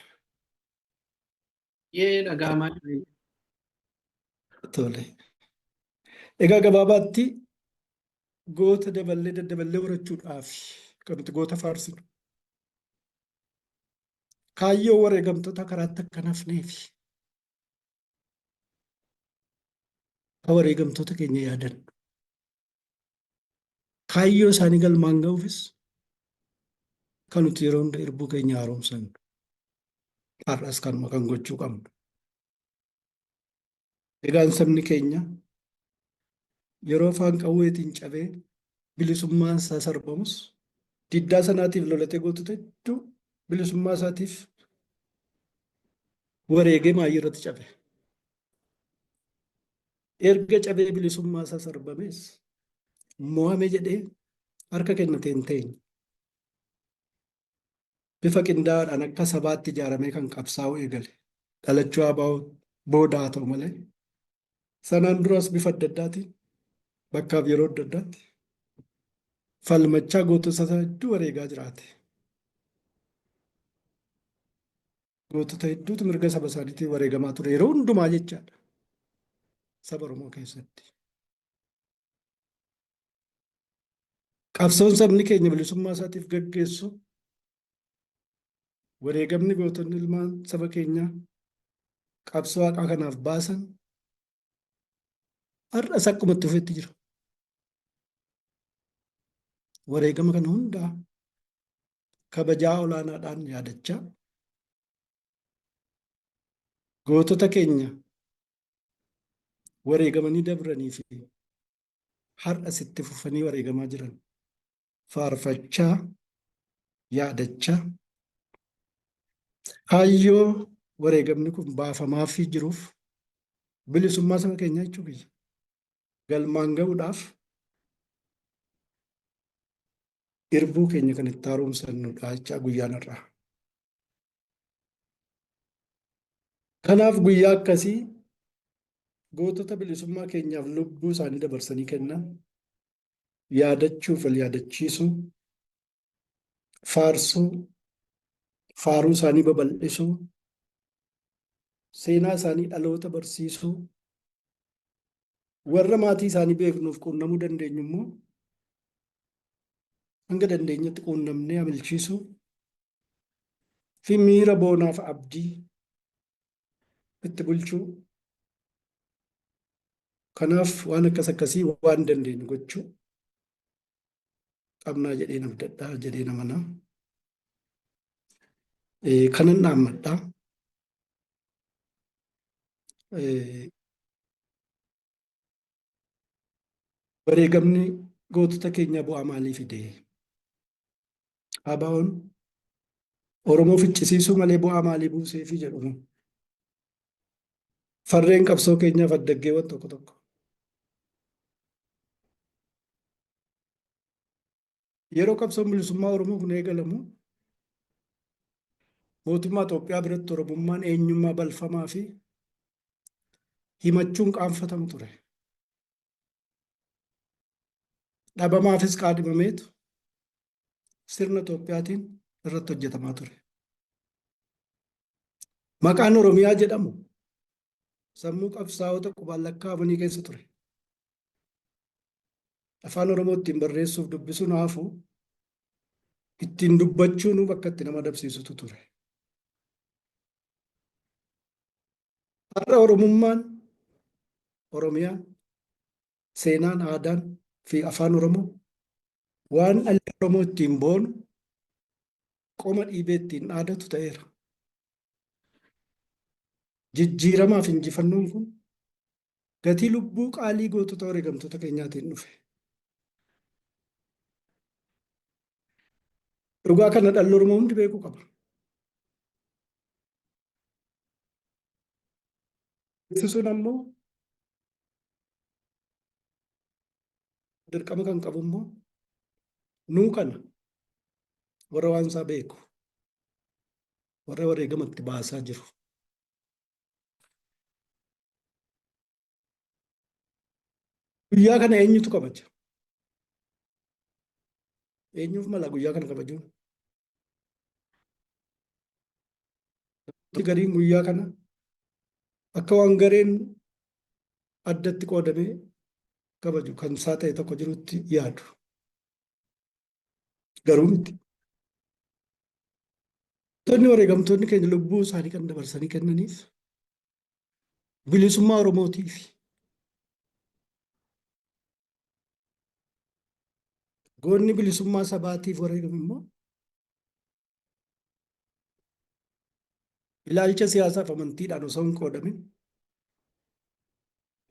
Speaker 3: Yee dhaga'amaa jira.
Speaker 5: Tole. Egaa gabaabaatti goota daballee daddaballee horachuudhaaf kan nuti goota faarsinu. Kaayyoo wareegamtoota karaatti akka hin hafneef akka wareegamtoota keenya yaadannu. Kaayyoo isaanii galmaan ga'uufis kan nuti yeroo hunda irbuu keenya haaromsannu. Har'as kanuma kan gochuu qabnu. Egaan sabni keenya yeroo afaan qawweetiin cabee bilisummaan isaa sarbamus diddaa sanaatiif lolatee gootota hedduu bilisummaa isaatiif wareegee maayii irratti cabe. Erga cabee bilisummaa isaa sarbamees mo'ame jedhee harka kennatee hin teenye. Bifa qindaa'aadhaan akka sabaatti ijaaramee kan qabsaa'uu eegale dhalachuu ABO booda haa ta'u malee sanaan duras bifa adda addaatiin bakkaaf yeroo adda addaatti falmachaa gootota isaa hedduu wareegaa jiraate. Gootota hedduutu mirga saba isaaniitiin wareegamaa ture yeroo hundumaa jechaadha. Saba Oromoo keessatti. Qabsoon sabni keenya bilisummaa isaatiif gaggeessu wareegamni gootonni ilmaan saba keenyaa qabsoo haqaa kanaaf baasan har'as akkuma itti fufetti jira. Wareegama kana hundaa kabajaa olaanaadhaan yaadachaa gootota keenya wareegamanii dabranii fi har'as itti fufanii wareegamaa jiran faarfachaa yaadachaa kaayyoo wareegamni kun baafamaafii jiruuf bilisummaa saba keenyaa jechuu kiyya galmaan ga'uudhaaf irbuu keenya kan itti haaromsannudha jechaa guyyaan har'aa. Kanaaf guyyaa akkasii gootota bilisummaa keenyaaf lubbuu isaanii dabarsanii kennan yaadachuuf wal yaadachiisuu, faarsuu, faaruu isaanii babal'isuu, seenaa isaanii dhaloota barsiisuu, warra maatii isaanii beeknuuf quunnamuu dandeenyu immoo hanga dandeenyetti quunnamnee amilchiisuu fi miira boonaaf abdii itti bulchuu. Kanaaf waan akkas akkasii waan dandeenyu gochuu qabnaa jedheen abdadhaa jedheen amanaa. Kanan dhaammadhaa. Wareegamni gootota keenyaa bu'aa maalii fide? ABO'n Oromoo ficcisiisuu malee bu'aa maalii buuseefi jedhu. Farreen qabsoo keenyaaf addaggeewwan tokko tokko. Yeroo qabsoon bilisummaa Oromoo kun eegalamu mootummaa Itoophiyaa biratti Oromummaan eenyummaa balfamaa fi himachuun qaanfatamu ture. Dhabamaafis qaadhimameetu sirna Itoophiyaatiin irratti hojjetamaa ture. Maqaan Oromiyaa jedhamu sammuu qabsaa'ota qubaan lakkaa'amanii keessa ture. Afaan Oromoo ittiin barreessuuf dubbisuun haafu ittiin dubbachuun bakka itti nama dabsiisutu ture. Har'a Oromummaan, Oromiyaan, seenaan, aadaan fi afaan Oromoo waan dhalli Oromoo ittiin boonu qoma dhiibee ittiin dhaadatu ta'eera. Jijjiiramaaf injifannoon kun gatii lubbuu qaalii gootota wareegamtoota keenyaatiin dhufe. Dhugaa kana dhalli Oromoo hundi beekuu qaba. Beeksisuun ammoo dirqama kan qabu immoo nuu kana warra waan isaa beeku warra wareegama itti baasaa jiru. Guyyaa kana eenyutu kabaja? Eenyuuf mala guyyaa kana kabajuun? Gariin guyyaa kana akka waan gareen addatti qoodamee kabaju kan isaa ta'e tokko jirutti yaadu. Garuu miti. Wantoonni wareegamtoonni keenya lubbuu isaanii kan dabarsanii kennaniif bilisummaa Oromootiif. Goonni bilisummaa sabaatiif wareegame immoo ilaalcha siyaasaaf amantiidhaan osoo hin qoodamin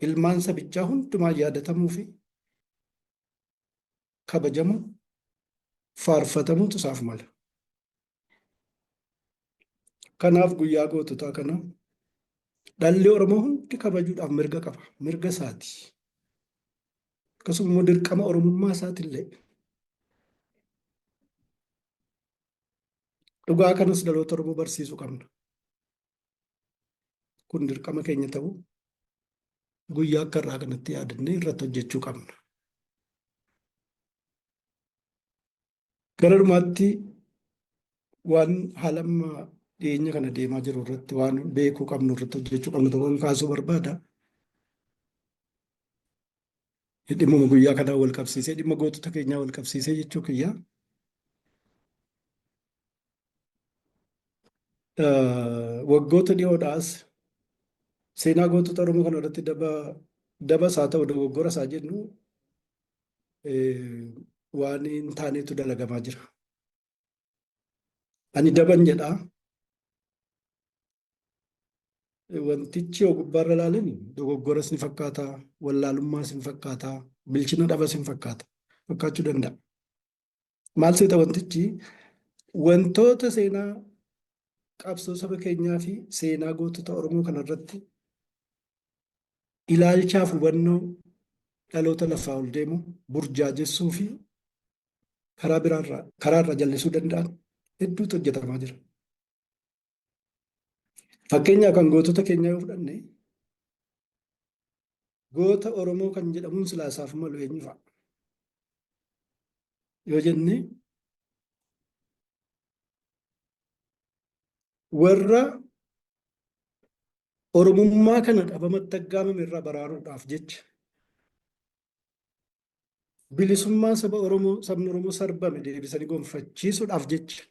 Speaker 5: ilmaan sabichaa hundumaa yaadatamuu fi kabajamuu faarfatamuutu isaaf mala. Kanaaf guyyaa goototaa kana dhalli Oromoo hundi kabajuudhaaf mirga qaba. Mirga isaati. Akkasuma immoo dirqama Oromummaa isaatillee. Dhugaa kanas dhaloota Oromoo barsiisuu qabna. Kun dirqama keenya ta'uu guyyaa akka irraa kanatti yaadannee irratti hojjechuu qabna. Gara dhumaatti waan haala amma dhiyeenya kana deemaa jiru irratti waan beekuu qabnu irratti hojjechuu qabnu tokkoon kaasuu barbaada. Dhimmuma guyyaa kanaa wal qabsiisee dhimma gootota keenyaa wal qabsiisee jechuu kiyya. Waggoota dhiyoodhaas seenaa gootota Oromoo kana irratti daba dabas haa ta'u dogoggoras haa jennu waan hin taanetu dalagamaa jira. Ani daban jedhaa. Wantichi yoo gubbaarra ilaalan dogoggoras ni fakkaata, wallaalummaas ni fakkaata, bilchina dhabas ni fakkaata. Fakkaachuu danda'a. Maal seeta wantichi wantoota seenaa qabsoo saba keenyaa fi seenaa gootota Oromoo kanarratti ilaalchaaf hubannoo dhaloota lafaa ol deemu burjaajessuu fi karaa biraarraa karaarraa jallisuu danda'an hedduutu hojjetamaa jira. Fakkeenyaaf kan gootota keenyaa yoo fudhanne goota Oromoo kan jedhamuun silaa isaaf malu eenyu fa'a? Yoo jenne warra Oromummaa kana dhabamatti aggaamame irraa baraaruudhaaf jecha bilisummaa saba Oromoo sabni Oromoo sarbame deebisanii gonfachiisuudhaaf jecha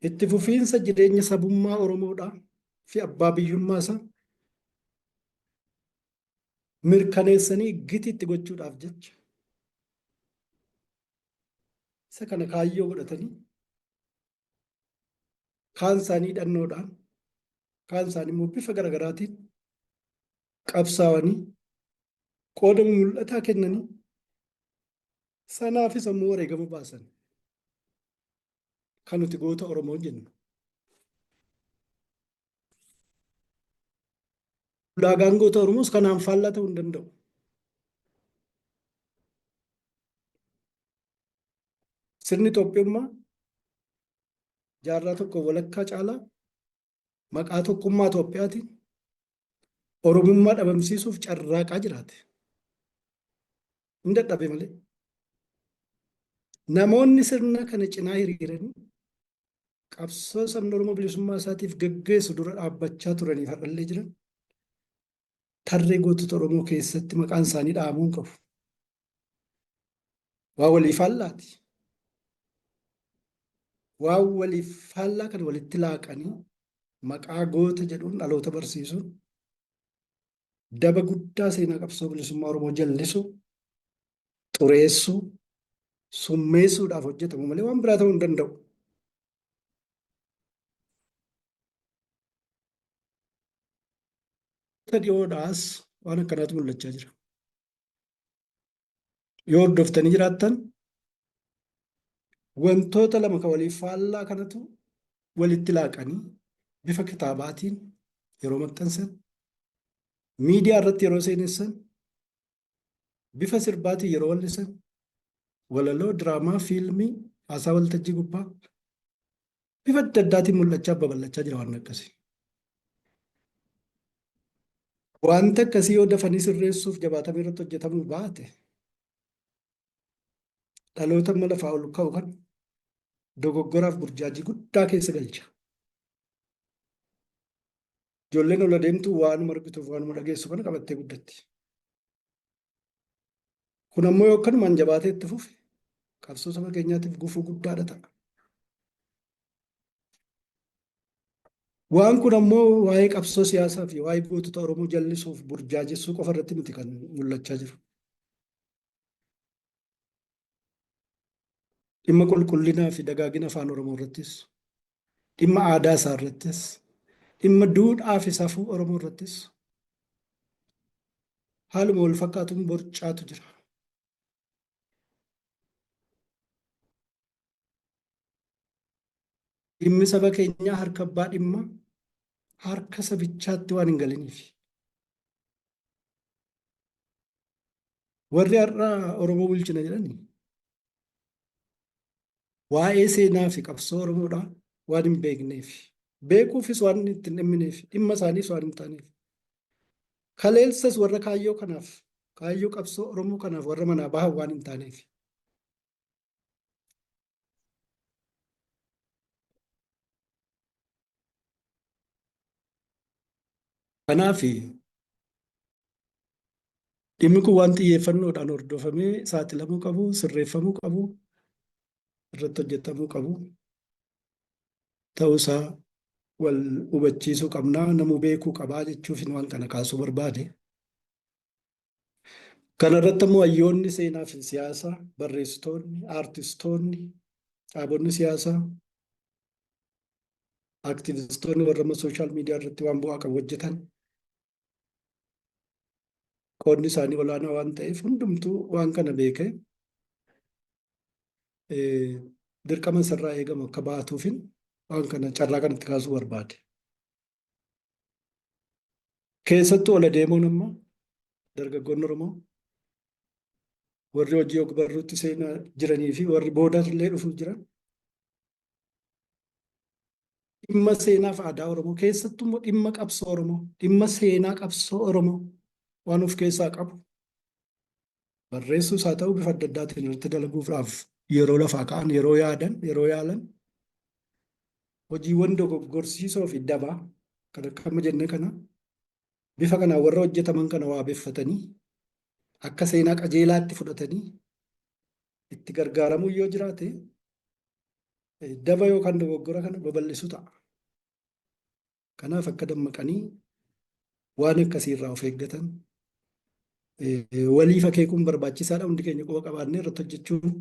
Speaker 5: itti fufiinsa jireenya sabummaa Oromoodhaa fi abbaa biyyummaa isaa mirkaneessanii gitiitti gochuudhaaf jecha isa kana kaayyoo godhatanii kaan isaanii hidhannoodhaan kaan isaanii immoo bifa garaagaraatiin qabsaa'anii qooda mul'ataa kennanii sanaafis ammoo wareegama baasan kan nuti goota Oromoo jennu. Ulaagaan goota Oromoos kanaan faallaa ta'uu hin danda'u. Sirni Itoophiyummaa jaarraa tokko walakkaa caalaa maqaa tokkummaa Itoophiyaatiin Oromummaa dhabamsiisuuf carraaqaa jiraate. Hin dadhabe malee. Namoonni sirna kana cinaa hiriiranii qabsoo sabni Oromoo bilisummaa isaatiif geggeessu dura dhaabbachaa turaniif har'allee jiran tarree gootota Oromoo keessatti maqaan isaanii dhahamuu hin qabu. Waa walii faallaati. Waan waliif faallaa kana walitti laaqanii maqaa goota jedhuun dhaloota barsiisuun daba guddaa seenaa qabsoo bilisummaa Oromoo jallisu, xureessuu, summeessuudhaaf hojjetamu malee waan biraa ta'uu hin danda'u. Dhiyoodhaas waan akkanaatu mul'achaa jira. Yoo hordoftanii jiraattan wantoota lama kan waliif faallaa kanatu walitti laaqanii bifa kitaabaatiin yeroo maxxansan, miidiyaa irratti yeroo seenessan, bifa sirbaatiin yeroo wallisan, walaloo, diraamaa, fiilmii, haasaa waltajjii gubbaa bifa adda addaatiin mul'achaa babal'achaa jira waan akkasii. Wanta akkasii yoo dafanii sirreessuuf jabaatamee irratti hojjetamuu baate dhaloota amma lafaa ol ka'u kan dogoggoraaf burjaajii guddaa keessa galcha. Ijoolleen ol adeemtu waanuma argituuf waanuma dhageessu kana qabattee guddatti. Kun ammoo yoo akkanumaan jabaatee itti fufe qabsoo saba keenyaatiif gufuu guddaadha ta'a. Waan kun ammoo waa'ee qabsoo siyaasaa fi waa'ee gootota Oromoo jallisuuf burjaajessuu qofa irratti miti kan mul'achaa jiru. Dhimma qulqullinaa fi dagaagina afaan Oromoo irrattis, dhimma aadaa isaa irrattis, dhimma duudhaa fi safuu Oromoo irrattis haaluma wal fakkaatuun borcaatu jira. Dhimmi saba keenyaa harka abbaa dhimma harka sabichaatti waan hin galiniif. Warri har'a Oromoo bulchina jedhani waa'ee seenaa fi qabsoo Oromoodhaa waan hin beekneef, beekuufis waan itti hin dhimmineef, dhimma isaaniis waan hin taaneef. Kaleessas warra kaayyoo kanaaf, kaayyoo qabsoo Oromoo kanaaf warra manaa bahan waan hin taaneef. Kanaaf dhimmi kun waan xiyyeeffannoodhaan hordofamee saaxilamuu qabu, sirreeffamuu qabu, irratti hojjetamuu qabu ta'uusaa wal hubachiisuu qabnaa, namuu beekuu qabaa jechuufin waan kana kaasuu barbaade. Kana irratti ammoo hayyoonni seenaa fi siyaasaa, barreessitoonni, aartistoonni, dhaabonni siyaasaa, aktivistoonni warra amma sooshaal miidiyaa irratti waan bu'aa qabu hojjetan qoodni isaanii olaanaa waan ta'eef hundumtuu waan kana beekee dirqama isarraa eegamu akka baatuufin waan kana carraa kanatti kaasuu barbaade. Keessattuu ol adeemoon amma dargaggoonni Oromoo warri hojii og-barruutti seenaa jiranii fi warri boodas illee dhufuuf jiran dhimma seenaa fi aadaa Oromoo, keessattuu immoo dhimma qabsoo Oromoo, dhimma seenaa qabsoo Oromoo waan of keessaa qabu barreessuus haa ta'u bifa adda addaatiin irratti dalaguudhaaf yeroo lafaa ka'an, yeroo yaadan, yeroo yaalan hojiiwwan dogoggorsiisoo fi dabaa kan akka amma jenne kana bifa kanaan warra hojjetaman kana waabeffatanii akka seenaa qajeelaatti fudhatanii itti gargaaramuu yoo jiraate daba yookaan dogoggora kana babal'isu ta'a. Kanaaf akka dammaqanii waan akkasii irraa of eeggatan waliif akeekuun barbaachisaadha. Hundi keenya quba qabaannee irratti hojjechuun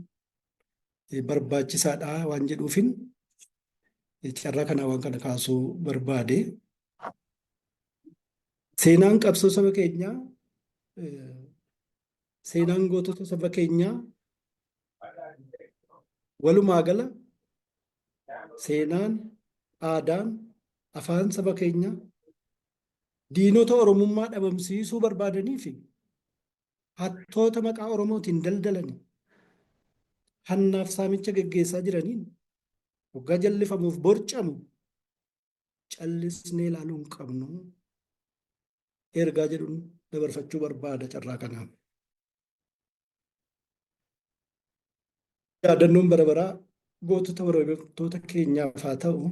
Speaker 5: barbaachisaadha waan jedhuufin carraa kanaa waan kana kaasuu barbaade. Seenaan qabsoo saba keenyaa, seenaan gootota saba keenyaa, walumaa gala seenaan, aadaan, afaan saba keenyaa diinota Oromummaa dhabamsiisuu barbaadanii fi hattoota maqaa Oromootiin daldalanii Hannaaf saamicha geggeessaa jiraniin hoggaa jallifamuuf borcamu callisnee ilaaluu hin qabnu. Ergaa jedhuun dabarfachuu barbaada carraa kanaan. Yaadannoon bara baraa gootota wareegamtoota keenyaaf haa ta'u.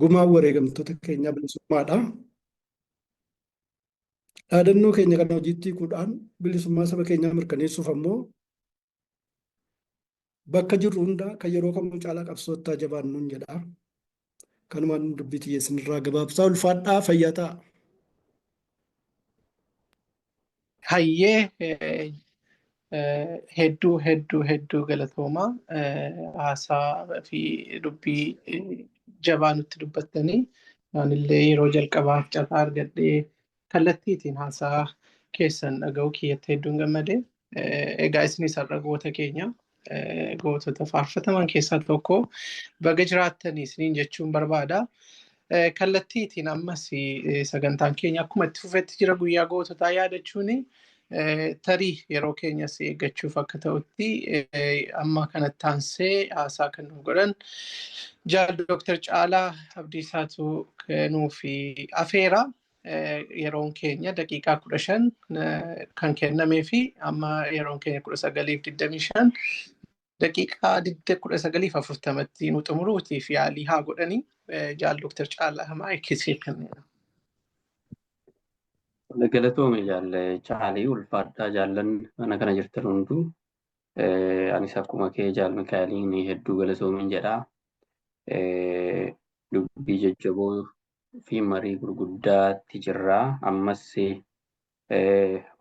Speaker 5: Gumaan wareegamtoota keenyaa bilisummaadha. Dhaadannoo keenya kana hojiitti hiikuudhaan bilisummaa saba keenyaa mirkaneessuuf ammoo bakka jirru hundaa kan yeroo kamuu caalaa qabsoottaa jabaannuun jedha. Kanumaan dubbii tiyya isinirraa gabaabsaa ulfaadhaa fayyaa ta'a.
Speaker 3: Hayyee hedduu hedduu hedduu galatoomaa haasaa fi dubbii jabaa nutti dubbattanii anillee yeroo jalqabaaf carraa argadhee kallattiitiin haasaa keessan dhaga'uu kiyyatti hedduun gammade. Egaa isinis har'a goota keenya gootota faarfataman keessaa tokko baga jiraattanii isiniin jechuun barbaada. Kallattiitiin ammas sagantaan keenya akkuma itti fufetti jira guyyaa goototaa yaadachuuni. Tarii yeroo keenyas eeggachuuf akka ta'utti amma kanatti aansee haasaa kan nuuf godhan Jaal Dooktar Caalaa Abdiisaatu nuuf afeera. Yeroon keenya daqiiqaa 15 kan kennamee fi amma yeroon keenya 19:25 daqiiqaa 19:40tti nu xumuruutiif yaalii haa godhanii Jaal Dooktar Caalaa maayikii siif kenneera.
Speaker 7: Galatoome jaalle Caalii ulfaadhaa jaallan mana kana jirtan hunduu. Anis akkuma kee jaal Mikaa'eliin hedduu galatoomin jedha. Dubbii jajjaboo fi marii gurguddaatti jirra. Ammas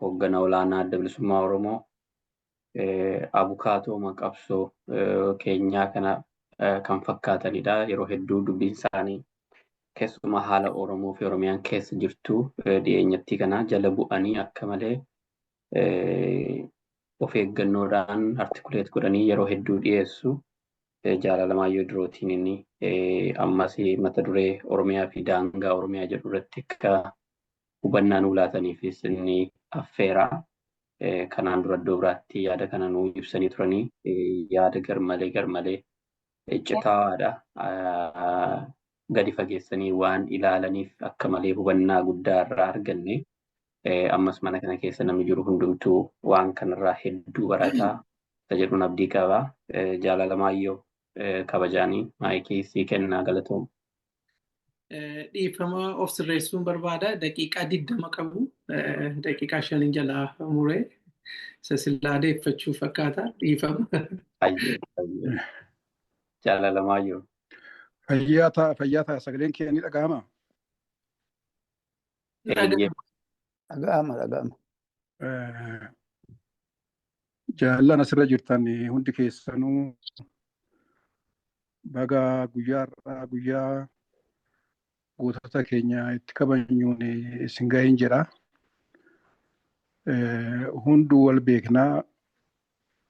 Speaker 7: hoggana olaanaa Adda Bilisummaa Oromoo abukaatooma qabsoo keenyaa kana kan fakkaatanidha. Yeroo hedduu dubbiin isaanii keessumaa haala Oromoo fi Oromiyaan keessa jirtu dhiyeenyatti kana jala bu'anii akka malee of eeggannoodhaan artikuleet godhanii yeroo hedduu dhiyeessu. Jaalalamaayyo Dirootiin inni ammas mata duree Oromiyaa fi daangaa Oromiyaa jedhu irratti akka hubannaa nuu laataniifis inni affeera. Kanaan dura iddoo biraatti yaada kana nuu ibsanii turanii yaada garmalee garmalee iccitaadha. Gadi fageessanii waan ilaalaniif akka malee hubannaa guddaa irraa arganne. Ammas mana kana keessa namni jiru hundumtuu waan kanarraa hedduu barataa isa jedhuun abdii qaba. Jaalalamaayyo kabajaanii maayikii sii kennaa galatooma.
Speaker 3: Dhiifama of sirreessuun barbaada. Daqiiqaa 20 qabu. Daqiiqaa shaniin jalaa muree isa sillaa deeffachuu fakkaata. Dhiifama.
Speaker 7: Jaalalamaayyo.
Speaker 2: Fayyaa ta'a fayyaa ta'a sagaleen kee ni dhaga'ama.
Speaker 8: Dhaga'ama dhaga'ama.
Speaker 2: Jaallan asirra jirtan hundi keessanuu baga guyyaa har'aa guyyaa gootota keenya itti kabajnuun isin ga'een jedha. Hunduu wal beeknaa.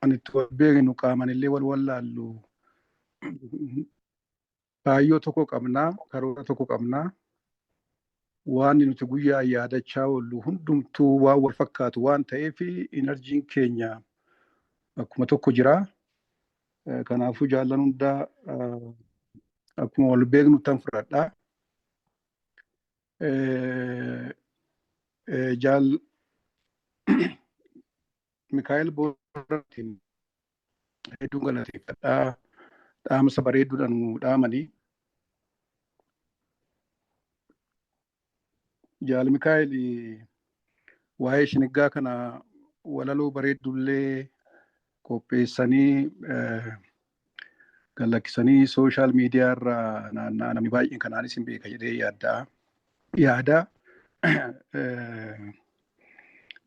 Speaker 2: Kan itti wal beeknu qaaman illee wal wallaallu. Kaayyoo tokko qabnaa, karoora tokko qabnaa. Waan nuti guyyaa yaadachaa oollu hundumtuu waan wal fakkaatu waan ta'eef inarjiin keenya akkuma tokko jira. Kanaafuu jaallan hundaa akkuma wal beeknu tan fudhadha. Jaal Mikaa'el Booranaatiin hedduun galateeffadha. Dhaamsa bareedduudhaan nu dhaamanii. Jaal Mikaa'el waa'ee shiniggaa kana walaloo bareeddullee qopheessanii gallakkisanii sooshaal miidiyaa irra naanna'aa namni baay'een kanaanis hin beeka jedhee yaadda. Yaada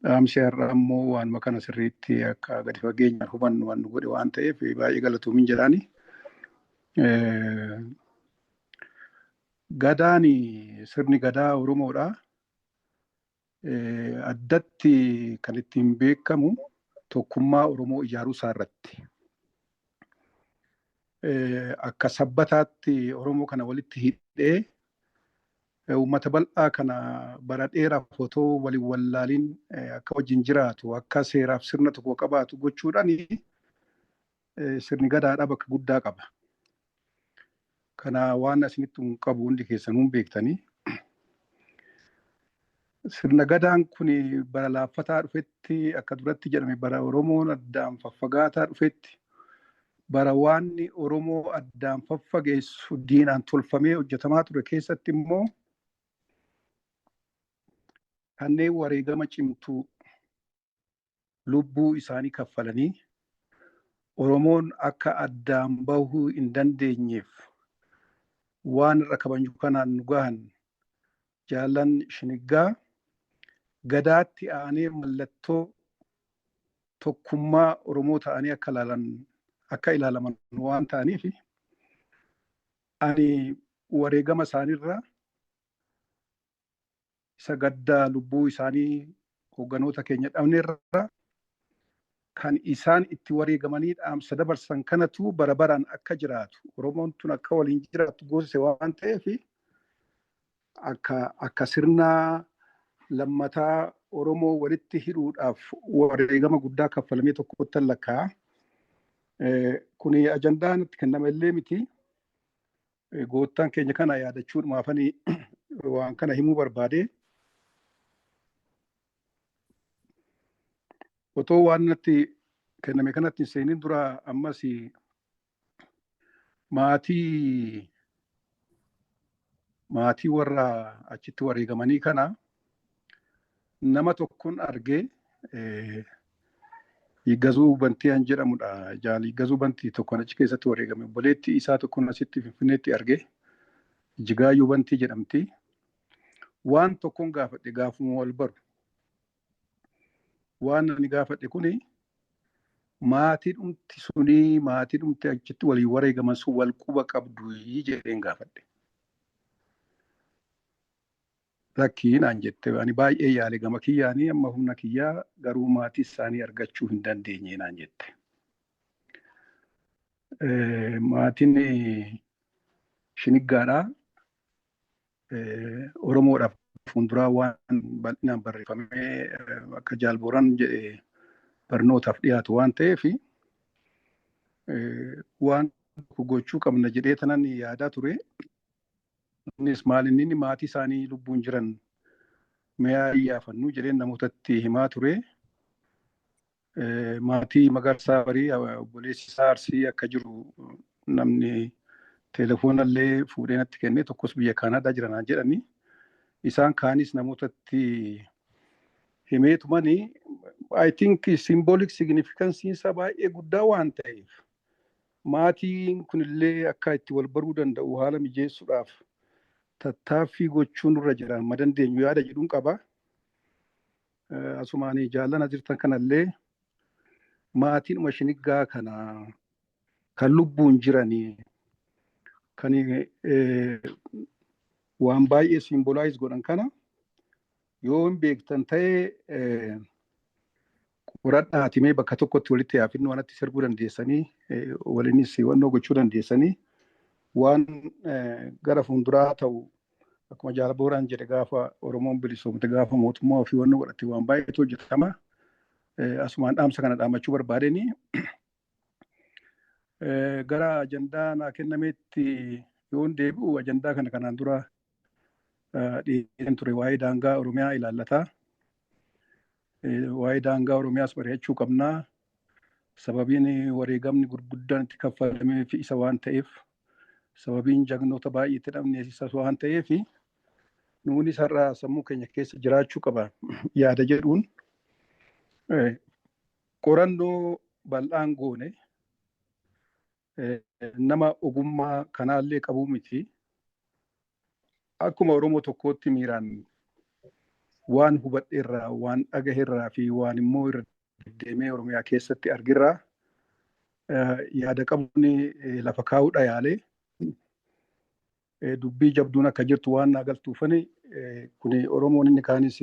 Speaker 2: dhaamsi har'aa immoo waanuma kana sirriitti akka gadi fageenyaan hubannu waan nu godhe waan ta'eef baay'ee galatoomin jedhaani. Gadaan sirni gadaa Oromoodha. Addatti kan ittiin beekamu tokkummaa Oromoo ijaaruu isaa irratti. Akka sabbataatti Oromoo kana walitti hidhee uummata bal'aa kana bara dheeraaf otoo waliin wallaalin akka wajjin jiraatu akka seeraaf sirna tokko qabaatu gochuudhaan Sirni gadaadhaa bakka guddaa qaba. Kana waan asinitti hin qabu hundi keessanuu beektanii. Sirna gadaan kun bara laaffataa dhufetti, akka duratti jedhame, bara Oromoon addaan faffagaataa dhufetti, bara waanni Oromoo addaan faffageessu diinaan tolfamee hojjetamaa ture keessatti immoo kanneen wareegama cimtuu lubbuu isaanii kaffalanii Oromoon akka addaan bahuu hin dandeenyeef waan irra kabaju kanaan nu gahan, jaallan Shiniggaa, gadaatti aanee mallattoo tokkummaa Oromoo ta'anii akka ilaalan akka ilaalaman waan ta'aniif, ani wareegama isaaniirra isa gaddaa lubbuu isaanii hoogganoota keenya dhabneerra kan isaan itti wareegamanii dhaamsa dabarsan kanatu bara baraan akka jiraatu, Oromoon tun akka waliin jiraattu goosise waan ta'eef, akka sirna lammataa Oromoo walitti hidhuudhaaf wareegama guddaa kaffalamee tokkotti lakkaa'a. Kuni ajandaa natti kenname illee miti. Goottaan keenya kana yaadachuudhumaafanii waan kana himuu barbaade. Otoo waan natti kenname kanatti hin seenin dura, ammas maatii warra achitti wareegamanii kana nama tokkon argee, Higgazuu Bantii an jedhamudha. Jaal Higgazuu Bantii tokkoon achi keessatti wareegame. Obboleettii isaa tokkoon asitti Finfinneetti argee, Jigaayyuu Bantii jedhamti. Waan tokkoon gaafadhe gaafuma wal baru. Waan ani gaafadhe kuni, maatii dhumti sunii, maatii dhumti achitti waliin wareegaman sun wal quba qabdu jedheen gaafadhe. Lakkii naan jette, ani baay'ee yaale gama kiyyaanii amma humna kiyyaa, garuu maatii isaanii argachuu hin dandeenye naan jette. Maatiin Shiniggaadhaa Oromoodhaaf fuulduraa waan bal'inaan barreeffamee, akka Jaalbooraan jedhe, barnootaaf dhiyaatu waan ta'eef, waan gochuu qabna jedhee tanan yaadaa ture. Innis maal, inni maatii isaanii lubbuun jiran mi'a iyyaafannuu jedheen namootatti himaa ture. Maatii Magarsaa Barii, obboleessi isaa Arsii akka jiru namni telefoonallee fuudhee natti kenne tokkos biyya Kaanaadaa jiranaa jedhani. Isaan kaanis namootatti himeetumani, I think symbolic significance isaa baay'ee guddaa waan ta'eef, maatiin kunillee akka itti wal baruu danda'u haala mijeessuudhaaf tattaaffii gochuun nurra jira amma dandeenyu yaada jedhuun qaba. Asumaan jaallana jirtan kanallee, maatiin Shiniggaa kana kan lubbuun jiranii kan waan baay'ee symbolize godhan kana yoo hin beektan ta'e, qoradhaati mee bakka tokkotti walitti yaafinnu wanatti sirbuu dandeessanii, waliinis hubannoo gochuu dandeessanii, waan gara fuulduraa ta'u, akkuma Jaalbooraan jedhe, gaafa Oromoon bilisoomte, gaafa mootummaa ofii hubannoo godhatte, waan baay'eetu hojjetama. Asumaan dhaamsa kana dhaammachuu barbaadeni. Gara ajandaa naa kennameetti yoon deebi'u, ajandaa kana kanaan dura dhiyeesseen ture, waa'ee daangaa Oromiyaa ilaallata. Waa'ee daangaa Oromiyaas mari'achuu qabnaa. Sababiin wareegamni gurguddaan itti kaffalameef isa waan ta'eef, sababiin jagnoota baay'ee itti dhabneef isa waan ta'eef, nuuni isarraa sammuu keenya keessa jiraachuu qaba yaada jedhuun qorannoo bal'aan goone. Nama ogummaa kanaallee qabuu miti. Akkuma Oromoo tokkootti miiraan waan hubadheerraa, waan dhagaheerraa fi waan immoo irra deddeemee Oromiyaa keessatti argirraa yaada qabuun lafa kaa'uudha yaalee, dubbii jabduun akka jirtu waan naa galtuufani, kuni Oromoon inni kaanis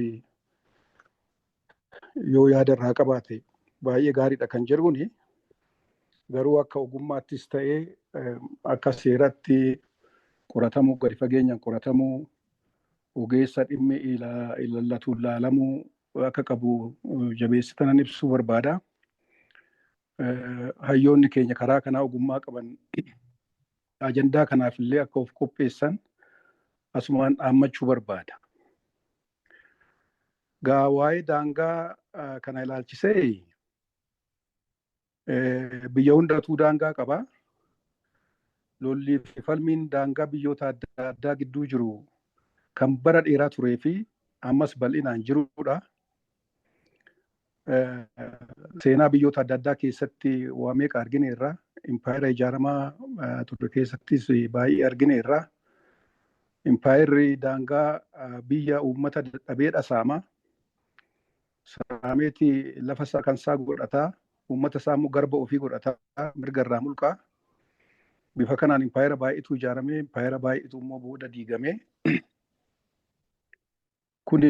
Speaker 2: yoo yaada irraa qabaate baay'ee gaariidha kan jedhuuni, garuu akka ogummaattis ta'ee akka seeratti qoratamuu, gadi fageenyaan qoratamuu, ogeessa dhimmi ilaallatuun laalamuu akka qabu jabeessitanan ibsuu barbaada. Hayyoonni keenya karaa kanaa ogummaa qaban ajandaa kanaaf illee akka of qopheessan asumaan dhaammachuu barbaada. Gaa waa'ee daangaa kana ilaalchisee biyya hundatuu daangaa qaba. Lollii fi falmiin daangaa biyyoota adda addaa gidduu jiru kan bara dheeraa turee fi ammas bal'inaan jirudha. Seenaa biyyoota adda addaa keessatti waa meeqa argineerra. Impaayera ijaaramaa ture keessattis baay'ee argineerra. Impaayerri daangaa biyya uummata dadhabee saama. Saameeti lafa isaa kan isaa godhataa, uummata isaa immoo garba ofii godhataa, mirga irraa mulqaa. Bifa kanaan impaayera baay'eetu ijaaramee, impaayera baay'eetu immoo booda diigamee. Kun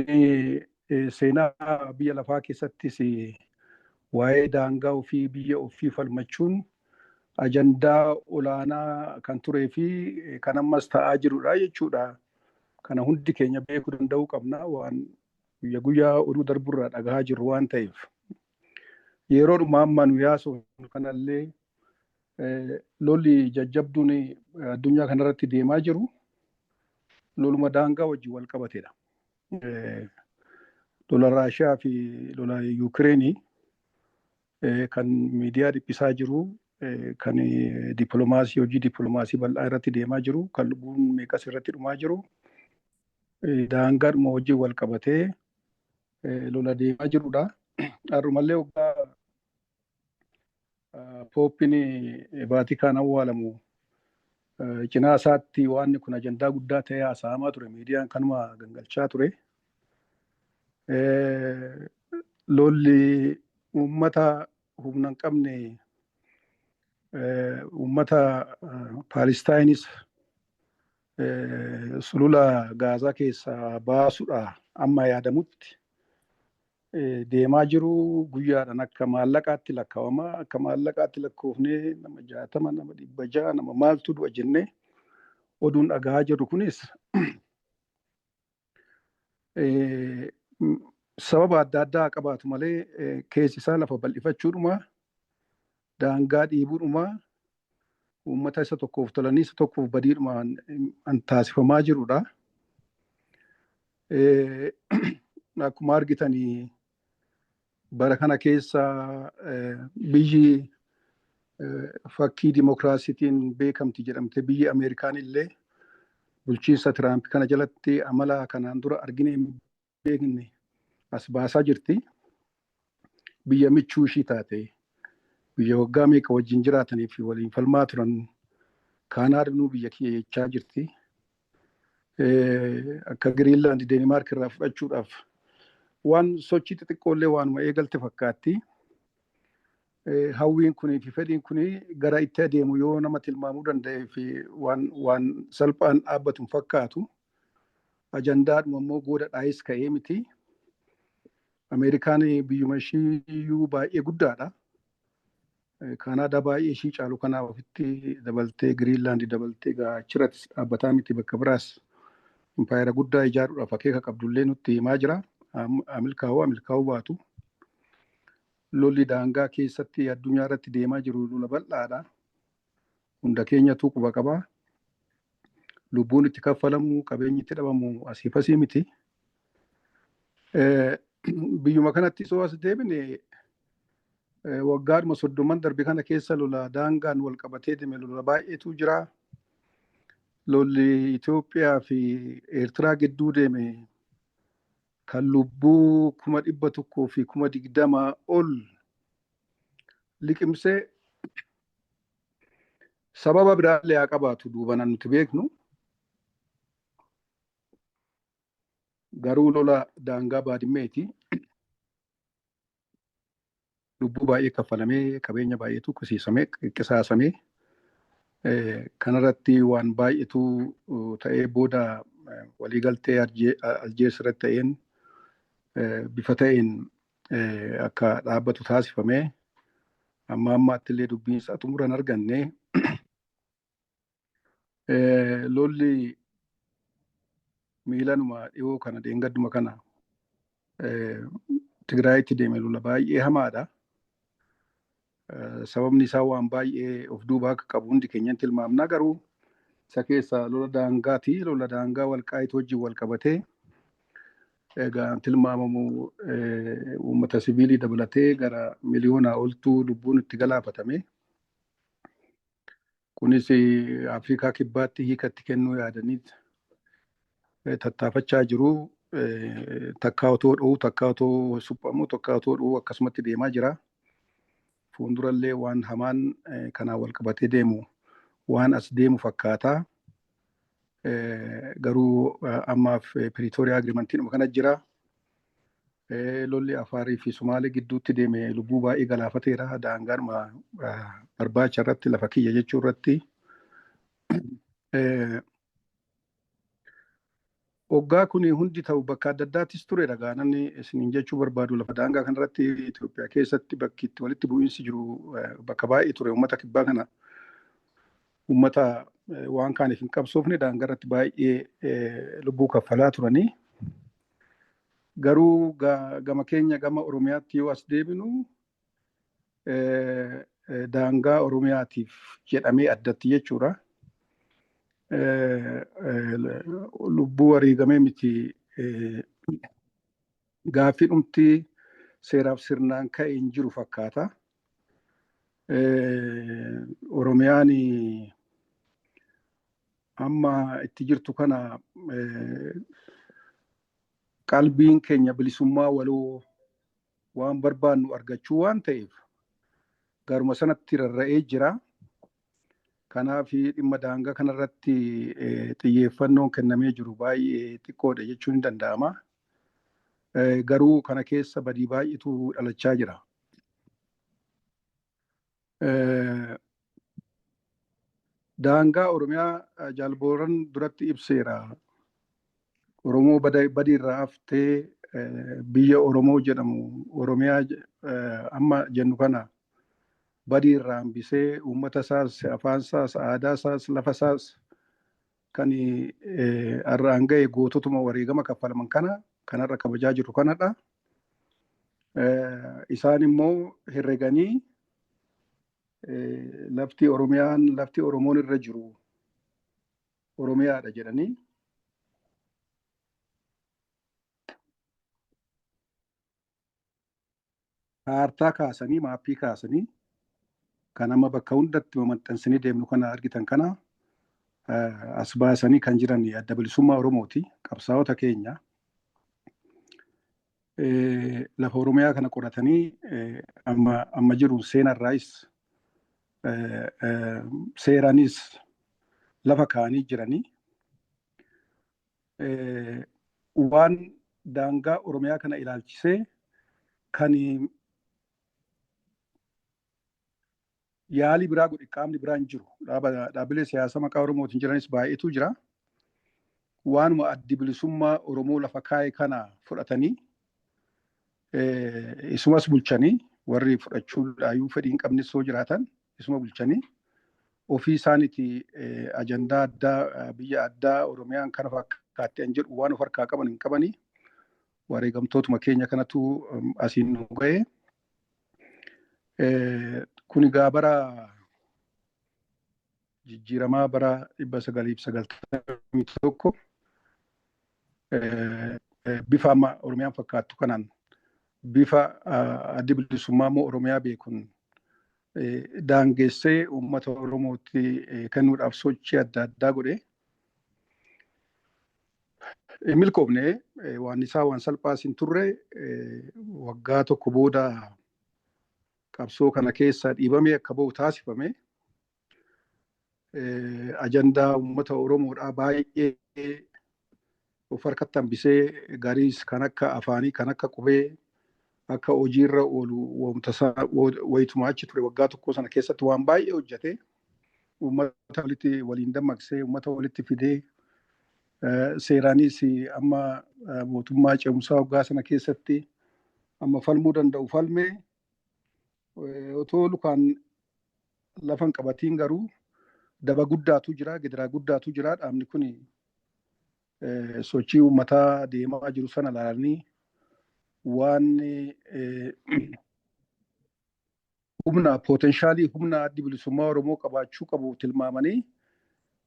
Speaker 2: seenaa biyya lafaa keessattis waa'ee daangaa ofii biyya ofii falmachuun ajandaa olaanaa kan turee fi kan ammas ta'aa jirudha jechuudha. Kana hundi keenya beekuu danda'uu qabna waan guyya guyyaa oduu darburraa dhagahaa jirru waan ta'eef. Yeroodhuma amma nu yaasofnu kanallee lolli jajjabduun addunyaa kanarratti deemaa jiru loluma daangaa wajjin wal qabatedha. Lola Raashiyaa fi lola Yuukireenii kan miidiyaa dhiphisaa jiru, kan dippiloomaasii hojii dippiloomaasii bal'aa irratti deemaa jiru, kan lubbuun meeqas irratti dhumaa jiru, daangaadhuma wajjin wal qabatee lola deemaa jirudha. Har'umallee waggaa pooppiin Vaatikaan awwaalamu cinaa isaatti waan kun ajandaa guddaa ta'ee haasa'amaa ture. Miidiyaan kanuma gangalchaa ture. Lolli uummata humna hin qabne, uummata Paalestaayinis sulula Gaazaa keessaa baasuudha amma yaadamutti deemaa jiru. Guyyaadhaan akka maallaqaatti lakkaawama. Akka maallaqaatti lakkoofnee nama 60, nama 600, nama maaltu du'a jennee oduun dhagahaa jirru kunis sababa adda addaa qabaatu malee keessi isaa lafa bal'ifachuudhuma, daangaa dhiibuudhuma, uummata isa tokkoof tolanii isa tokkoof badiidhuma an taasifamaa jirudha. Akkuma argitanii bara kana keessa biyyi fakkii dimokiraasiitiin beekamti jedhamte biyyi Ameerikaan illee bulchiinsa Tiraamp kana jalatti amala kanaan dura argine hin beekne as baasaa jirti. Biyya michuu ishii taate, biyya waggaa meeqa wajjin jiraatanii fi waliin falmaa turan Kaanaadinuu biyya kiyya jechaa jirti. Akka Giriinlaand Deenimaark irraa fudhachuudhaaf waan sochii xixiqqoollee waanuma eegalte fakkaatti. Hawwiin kunii fi fedhiin kunii gara itti adeemu yoo nama tilmaamuu danda'ee fi waan salphaan dhaabbatu hin fakkaatu. Ajandaadhuma immoo gooda dhaayis ka'ee miti. Ameerikaan biyyuma ishii iyyuu baay'ee guddaadha. Kaanaadaa baay'ee ishii caalu kanaaf ofitti dabaltee, Giriinlaand dabaltee achirrattis dhaabbataa miti, bakka biraas impaayera guddaa ijaaruudhaaf akeeka qabdullee nutti himaa jira. Amilkaa'uu amilkaa'uu baatu. Lolli daangaa keessatti addunyaa irratti deemaa jiru lola bal'aadha. Hunda keenyatu quba qaba. Lubbuun itti kaffalamu, qabeenyi itti dhabamu asiif asii miti. Biyyuma kanatti soo as deebine waggaadhuma 30n darbe kana keessa lola daangaan wal qabatee deeme lola baay'eetu jira. Lolli Itoophiyaa fi Eertiraa gidduu deeme kan lubbuu 120,000 ol liqimsee sababa biraallee haa qabaatu duubana nuti beeknu. Garuu lola daangaa Baadimmeeti. Lubbuu baay'ee kaffalamee, qabeenya baay'eetu qisiisamee qisaasamee, kanarratti waan baay'eetu ta'ee booda waliigaltee Aljeers irratti ta'een bifa ta'een akka dhaabbatu taasifamee amma ammaatti illee dubbiin isaa xumura hin arganne. Lolli miilanuma dhiyoo kana dheengadduma kana Tigraayitti deeme lola baay'ee hamaadha.
Speaker 9: Sababni isaa waan baay'ee of duubaa akka qabu hundi keenyan tilmaamna, garuu isa keessaa lola daangaati. Lola daangaa Walqaayitii wajjin wal qabatee egaa tilmaamamu uummata siviilii dabalatee gara miliyoonaa oltuu lubbuun itti galaafatame. Kunis Afrikaa Kibbaatti hiikatti kennuu yaadanii tattaafachaa jiru. Takkaa otoo dho'uu, takkaa otoo suphamuu, takkaa otoo dho'uu akkasumatti deemaa jira. Fuuldurallee waan hamaan kanaan wal qabatee deemu waan as deemu fakkaata. Garuu ammaaf Piriitooriyaa agreementiin kana jira. Lolli Afaarii fi Sumaalee gidduutti deeme lubbuu baay'ee galaafateera. Daangaadhuma barbaacha irratti, lafa kiyya jechuu irratti. Hoggaa kun hundi ta'u bakka adda addaattis turedha. Namni isiniin jechuu barbaadu lafa daangaa kanarratti Itoophiyaa keessatti bakki itti walitti bu'iinsi jiru bakka baay'ee ture. Uummata kibbaa kana uummata waan kaaniif hin qabsoofne daangaa irratti baay'ee lubbuu kaffalaa turanii. Garuu gama keenya, gama Oromiyaatti yoo as deebinu, daangaa Oromiyaatiif jedhamee addatti jechuudha. Lubbuu wareegamee miti, gaaffii dhumti seeraaf sirnaan ka'e hin jiru fakkaata. Oromiyaan amma itti jirtu kana qalbiin keenya bilisummaa waloo waan barbaannu argachuu waan ta'eef garuma sanatti rarra'ee jira. Kanaaf dhimma daangaa kanarratti xiyyeeffannoon kennamee jiru baay'ee xiqqoodha jechuun ni danda'ama. Garuu kana keessa badii baay'eetu dhalachaa jira. Daangaa Oromiyaa Jaalbooran duratti ibseera. Oromoo badii irraa haftee biyya Oromoo jedhamu, Oromiyaa amma jennu kana badii irraa hambisee, uummata isaas, afaan isaas, aadaa isaas, lafa isaas kan har'aan ga'e goototuma wareegama kaffalaman kana kanarra kabajaa jiru kanadha. Isaan immoo herreganii lafti Oromiyaan, lafti Oromoon irra jiru Oromiyaadha jedhanii kaartaa kaasanii, maappii kaasanii, kan amma bakka hundatti maxxansinii deemnu kana argitan kana as baasanii kan jiran Adda Bilisummaa Oromooti, qabsaa'ota keenya. Lafa Oromiyaa kana qoratanii amma jiru seenarraayis seeraanis lafa kaa'anii jiranii. Waan daangaa Oromiyaa kana ilaalchisee kan yaalii biraa godhe qaamni biraa hin jiru. Dhaabbilee siyaasaa maqaa Oromootiin jiranis baay'eetu jira. Waanuma Addi Bilisummaa Oromoo lafa kaa'e kana fudhatanii isumas bulchanii, warri fudhachuudhaayyuu fedhii hin qabnes yoo jiraatan isuma bulchanii, ofii isaaniiti ajandaa addaa, biyya addaa Oromiyaan kana fakkaatti an jedhu waan of harkaa qaban hin qabanii. Wareegamtootuma keenya kanatu asiin nu ga'e. Kun egaa bara jijjiiramaa bara 1991 bifa amma Oromiyaan fakkaattu kanaan, bifa Addi Bilisummaa immoo Oromiyaa beekuun daangeessee uummata Oromootti kennuudhaaf sochii adda addaa godhe. Hin milkoofne. Waan isaa waan salphaas hin turre. Waggaa tokko booda qabsoo kana keessaa dhiibamee akka ba'u taasifame. Ajandaa uummata Oromoodhaa baay'ee of harkatti hambisee, gariis kan akka afaanii, kan akka qubee akka hojiirra oolu wayituma achi ture waggaa tokko sana keessatti waan baay'ee hojjete. Uummata walitti waliin dammaqsee, uummata walitti fidee, seeraanis amma mootummaa ce'umsaa waggaa sana keessatti amma falmuu danda'u falmee, otoo lukaan lafa hin qabatiin garuu daba guddaatu jira, gidiraa guddaatu jira. Dhaabni kun sochii uummataa deemaa jiru sana ilaalanii waan Humna potential humna Addi Bilisummaa Oromoo qabaachuu qabu tilmaamanii,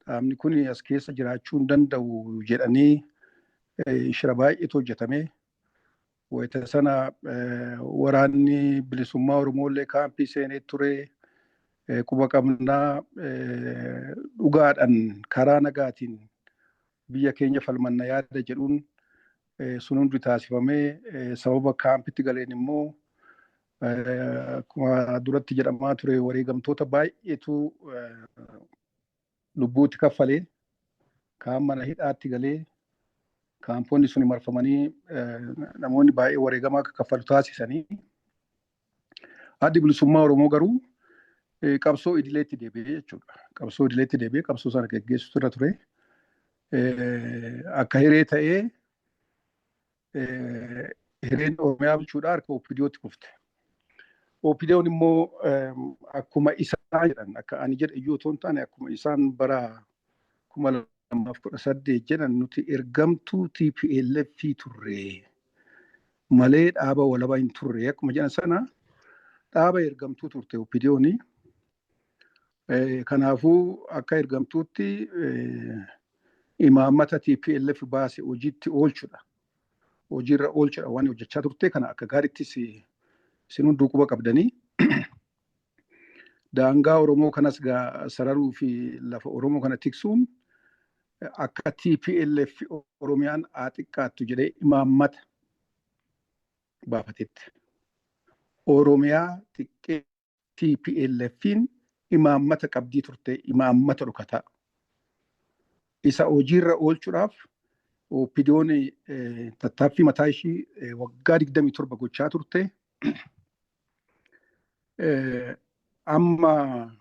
Speaker 9: dhaabni kun as keessa jiraachuu hin danda'u jedhanii shira baay'eetu hojjetame. Wayita sana waraanni bilisummaa Oromoo illee kaampii seenee ture. Quba qabnaa, dhugaadhaan karaa nagaatiin biyya keenya falmanna yaada jedhuun sun hundi taasifamee, sababa kaampitti galeen immoo akkuma duratti jedhamaa ture wareegamtoota baay'eetu lubbuutti kaffalee, kaan mana hidhaatti galee, kaamponni sun marfamanii namoonni baay'ee wareegama akka kaffalu taasisanii. Addi Bilisummaa Oromoo garuu qabsoo idileetti deebi'ee jechuudha. Qabsoo idileetti deebi'ee qabsoo sana geggeessutu irra ture. Akka hiree ta'ee hireen Oromiyaa bulchuudhaa harka OPDOtti kufte. OPDOn immoo akkuma isaan jedhan, akka ani jedhe iyyuu otoo hin taane, akkuma isaan bara 2018 jedhan, nuti ergamtuu TPLF turre malee dhaaba walabaa hin turre akkuma jedhan sana, dhaaba ergamtuu turte OPDOni. Kanaafuu akka ergamtuutti imaammata TPLF baase hojiitti oolchudha. Hojiirra oolchudha waan hojjechaa turte kana akka gaariittis isin hunduu quba qabdanii. Daangaa Oromoo kanas sararuu fi lafa Oromoo kana tiksuun akka TPLF Oromiyaan haa xiqqaattu jedhee imaammata baafatetti. Oromiyaa xiqqee TPLFin imaammata qabdii turte, imaammata dhokataa. Isa hojiirra oolchuudhaaf OPDOn tattaaffii mataa ishii waggaa 27 gochaa turte. Amma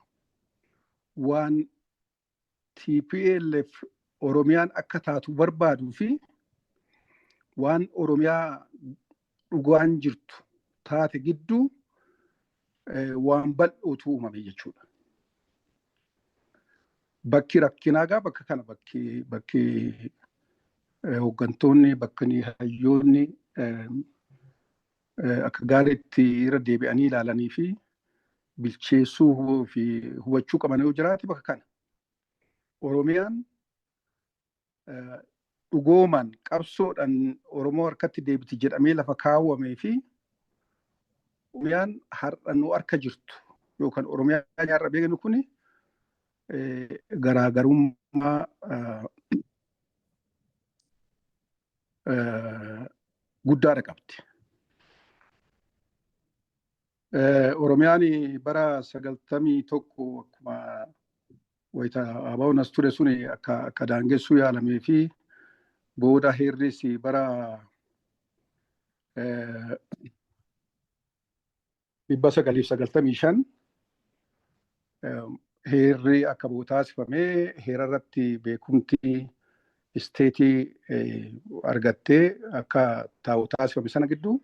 Speaker 9: waan TPLF Oromiyaan akka taatu barbaaduu fi waan Oromiyaa dhugaan jirtu taate gidduu waan bal'ootu uumame jechuudha. Bakki rakkinaa gaa bakka kana, bakki hooggantoonni, bakki hayyoonni akka gaariitti irra deebi'anii ilaalanii fi bilcheessuu fi hubachuu qaban yoo jiraate bakka kana. Oromiyaan dhugoomaan qabsoodhaan Oromoo harkatti deebiti jedhamee lafa kaawwamee fi Oromiyaan har'a nu harka jirtu yookaan Oromiyaan har'a beeknu kuni garaagarummaa guddaadha qabdi. Oromiyaan bara 91 akkuma wayita ABO'n as ture sun akka daangessuu yaalamee fi booda heerris bara 995 heerri akka bu'u taasifamee, heera irratti beekumtii state argattee akka taa'u taasifame sana gidduu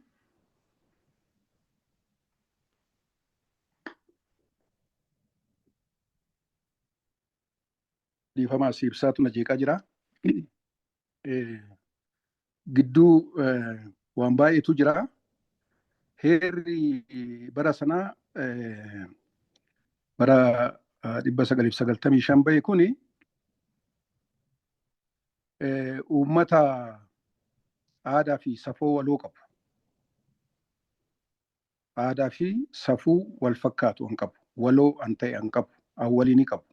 Speaker 9: dhiifama, asii ibsaatu na jeeqaa jira. Gidduu waan baay'eetu jira. Heerri bara sanaa bara 995 bahe kuni uummata aadaa fi safuu waloo qabu. Aadaa fi safuu wal fakkaatu an qabu. Waloo an ta'e an qabu. An waliin qabu.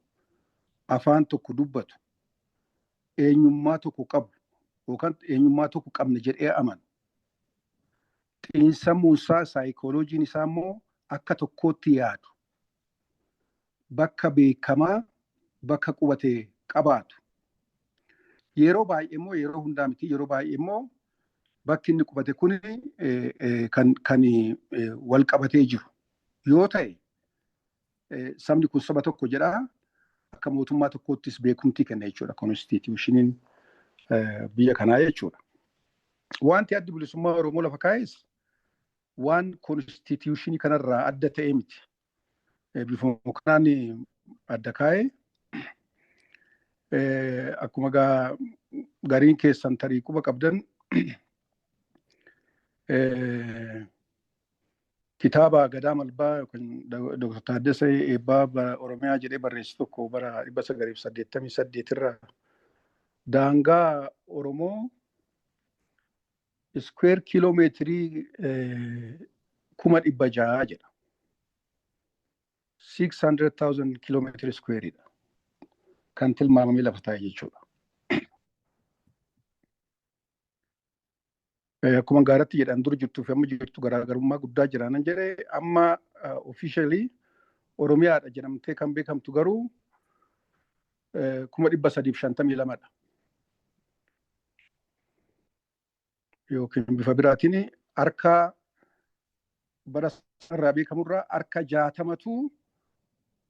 Speaker 9: Afaan tokko dubbatu. Eenyummaa tokko qabu yookaan eenyummaa tokko qabna jedhee amanu. Xiinsammuunsaa, saayikooloojiin isaa immoo akka tokkootti yaadu. Bakka beekamaa bakka qubate qabaatu. Yeroo baay'ee immoo, yeroo hundaa miti, yeroo baay'ee immoo bakki inni qubate kun kan wal qabatee jiru yoo ta'e, sabni kun saba tokko jedhaa akka mootummaa tokkoottis beekumtii kenna jechuudha constitutioniin biyya kanaa jechuudha. Wanti Addi Bilisummaa Oromoo lafa kaa'es waan constitutionii kanarraa adda ta'e miti. Bifuma kanaan adda kaa'e, akkuma gariin keessan tarii quba qabdan, Kitaaba Gadaa Malbaa yookiin Dr. Taaddasee Eebbaa Oromiyaa jedhee barreesse tokko bara 1988 irra daangaa Oromoo square kiiloomeetirii 600,000 jedha. 600,000 kiiloomeetirii squareidha. Kan tilmaamamee lafa taa'e jechuudha. Akkuma gaaratti jedhan, dur jirtuu fi amma jirtu garaagarummaa guddaa jira nan jedhee, amma officially Oromiyaadha jedhamtee kan beekamtu garuu 352,000dha. Yookiin bifa biraatiin harka bara irraa beekamurraa harka 60tu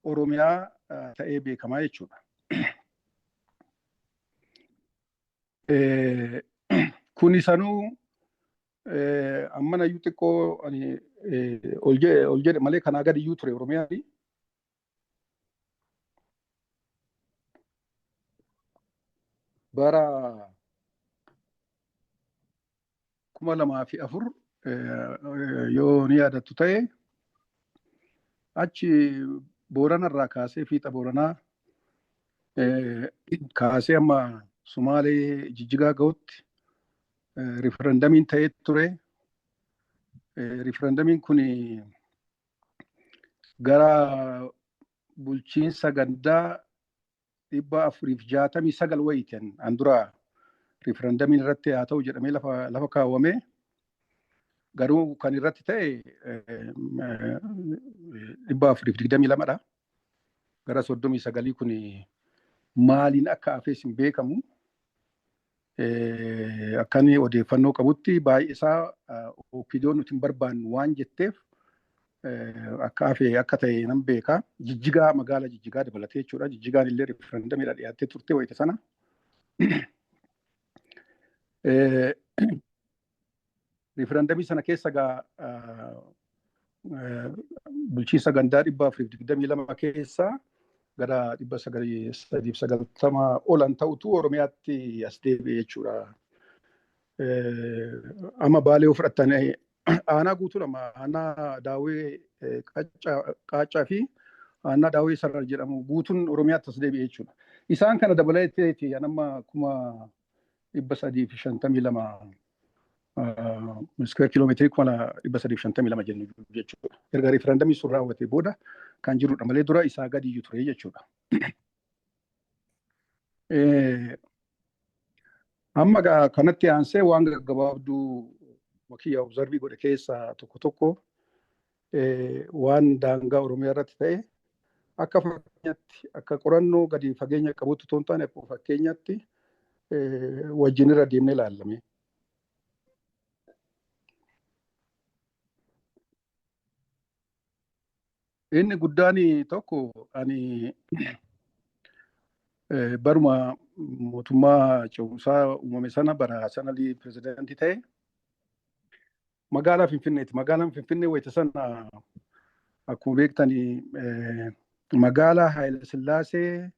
Speaker 9: Oromiyaa ta'ee beekamaa jechuudha. Kuni sanuu ammana iyyuu xiqqoo ani ol jedhe malee kanaa gadi iyyuu ture Oromiyaan. Bara 2004 yoo ni yaadattu ta'e, achi Boorana irraa kaasee, fiixa Booranaa kaasee amma Sumaalee Jijjigaa ga'utti riferendamiin ta'ee ture. Riferendamiin kun gara bulchiinsa gandaa 469 wayiitiin an dura riferendamiin irratti haa ta'u jedhamee lafa kaawwame. Garuu kan irratti ta'e 422dha. Gara 39 kun maaliin akka hafees hin beekamu. Akka inni odeeffannoo qabutti baay'ee isaa OPDOn nuti hin barbaannu waan jetteef akka hafe akka ta'e nan beeka. Jijjigaa, magaalaa Jijjigaa dabalatee jechuudha. Jijjigaan illee riferendamiidha dhiyaattee turte wayita sana. Riferendamii sana keessa gaa bulchiinsa gandaa 422 keessaa gara 990 olan ta'utu Oromiyaatti as deebi'e jechuudha. Amma Baalee yoo fudhattan, aanaa guutuu lama, aanaa Daawwee Qaaccaa fi aanaa Daawwee Sarar jedhamu guutuun Oromiyaatti as deebi'e jechuudha. Isaan kana dabalateeti amma 352,000 square kiiloomeetirii 352,000 jennu jechuudha. Erga riferendamii sun raawwatee booda kan jirudha malee dura isaa gadi iyyuu ture jechuudha. Amma gaa kanatti aansee waan gaggabaabduu makiyya observe godhe keessaa tokko tokko waan daangaa Oromiyaa irratti ta'e akka fakkeenyaatti, akka qorannoo gadi fageenya qabutti otoo hin taane, akkuma fakkeenyaatti wajjin irra deemnee ilaallame. Inni guddaan tokko, ani baruma mootummaa ce'umsaa uumame sana, bara sana pirezidaantii ta'e, magaalaa Finfinneeti. Magaalaan Finfinnee wayita sana akkuma beektani magaalaa Haayile Sillaasee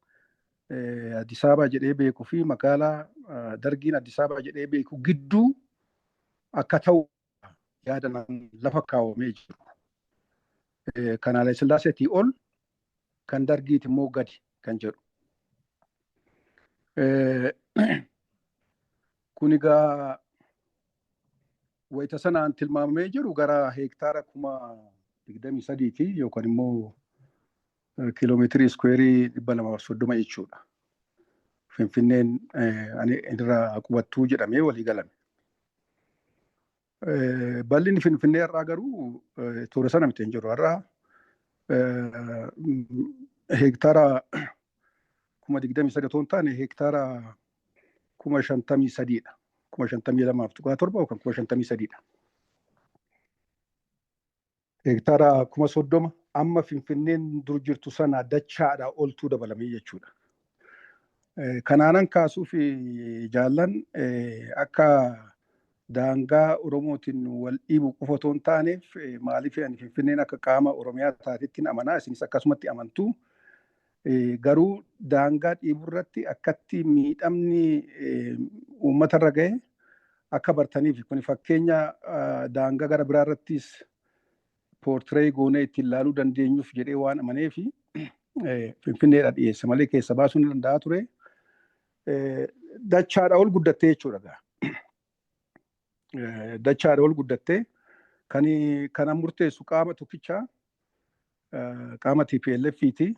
Speaker 9: Addis Ababaa jedhee beekuu fi magaalaa Dargiin Addis Ababaa jedhee beeku gidduu akka ta'u yaada lafa kaawwamee jiru. Kan Haayile Sillaaseetii ol, kan Dargiiti immoo gadi kan jedhu. Kun egaa wayita sanaan tilmaamamee jiru gara heektaara 23,000ti yookaan immoo kiiloomeetirii iskuweerii 230 jechuudha. Finfinneen irra qubattuu jedhamee walii galame. Bal'inni Finfinnee irraa garuu toora sana miti hin jiru. Har'a heektaara 23,000 otoo hin taane heektaara 53,000dha. 52.7 yookaan 53,000dha. Heektaara 30,000 amma Finfinneen dur jirtu sana dachaadha oltuu dabalamee jechuudha. Kanaanan kaasuuf jaallan, akka daangaa Oromootiin wal dhiibu qofa otoo hin taaneef, maaliif ani Finfinneen akka qaama Oromiyaa taatettiin amanaa, isinis akkasumatti amantu. Garuu daangaa dhiibuu irratti akkatti miidhamni uummatarra gahe akka bartaniif, kun fakkeenya daangaa gara biraa irrattis Portray goonee ittiin ilaaluu dandeenyuuf jedhee waan amaneef Finfinneedha dhiyeesse malee keessa baasuu ni danda'a ture. Dachaadha ol guddattee jechuudha. Dachaadha ol guddattee kan kana murteessu qaama tokkicha, qaama TPLFiti.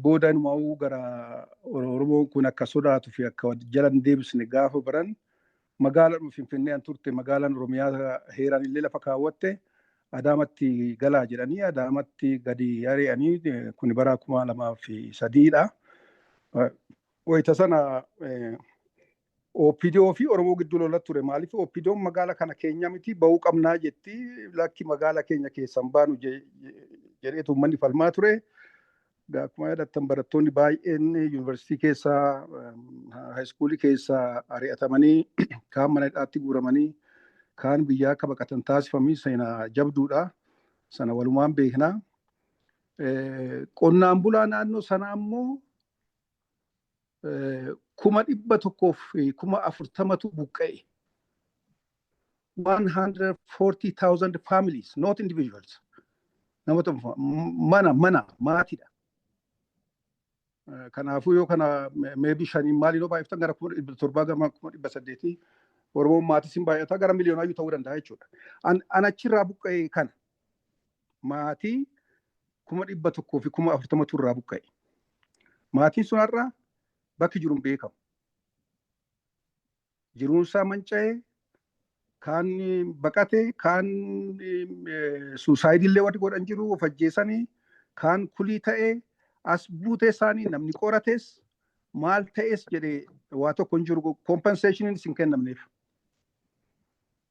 Speaker 9: Booda inumaa'uu gara Oromoon kun akka sodaatu fi akka jala hin deebisne gaafa baran, magaalaan Finfinnee an turte, magaalaan Oromiyaa heeraan illee lafa kaawwatte, Adaamatti galaa jedhanii Adaamatti gadi ari'anii. Kun bara 2003dha. Wayita sana OPDO fi Oromoo gidduu lola ture. Maaliif? OPDOn magaala kana keenya miti, bahuu qabnaa jetti. Lakki, magaala keenya keessan baanu jedheetu uummanni falmaa ture. Akkuma yaadattan, barattoonni baay'een yuunivarsiitii keessaa, high schoolii keessaa ari'atamanii, kaan mana hidhaatti guuramanii, kaan biyyaa akka baqatan taasifamii seenaa jabduudha. Sana walumaan beekna. Qonnaan bulaa naannoo sanaa immoo 140,000tu buqqa'e. 140,000 families, not individuals. Nama mana maatiidha. Kanaafuu yoo kana maybe shaniin maaliin yoo baay'iftan, gara 700,000 gama 800,000, Oromoon maatii sin baay'ata, gara miliyoonayyuu ta'uu danda'a jechuudha. An achirraa buqqa'e kana maatii 140,000tu irraa buqqa'e. Maatiin sun har'a bakki jiru hin beekamu. Jiruunsaa manca'ee, kaan baqate, kaan suicide illee warri godhan jiru, of ajjeesanii, kaan kulii ta'ee as buutee isaanii namni qorates maal ta'es jedhee waa tokko hin jiru, compensationiin isin kennamneef.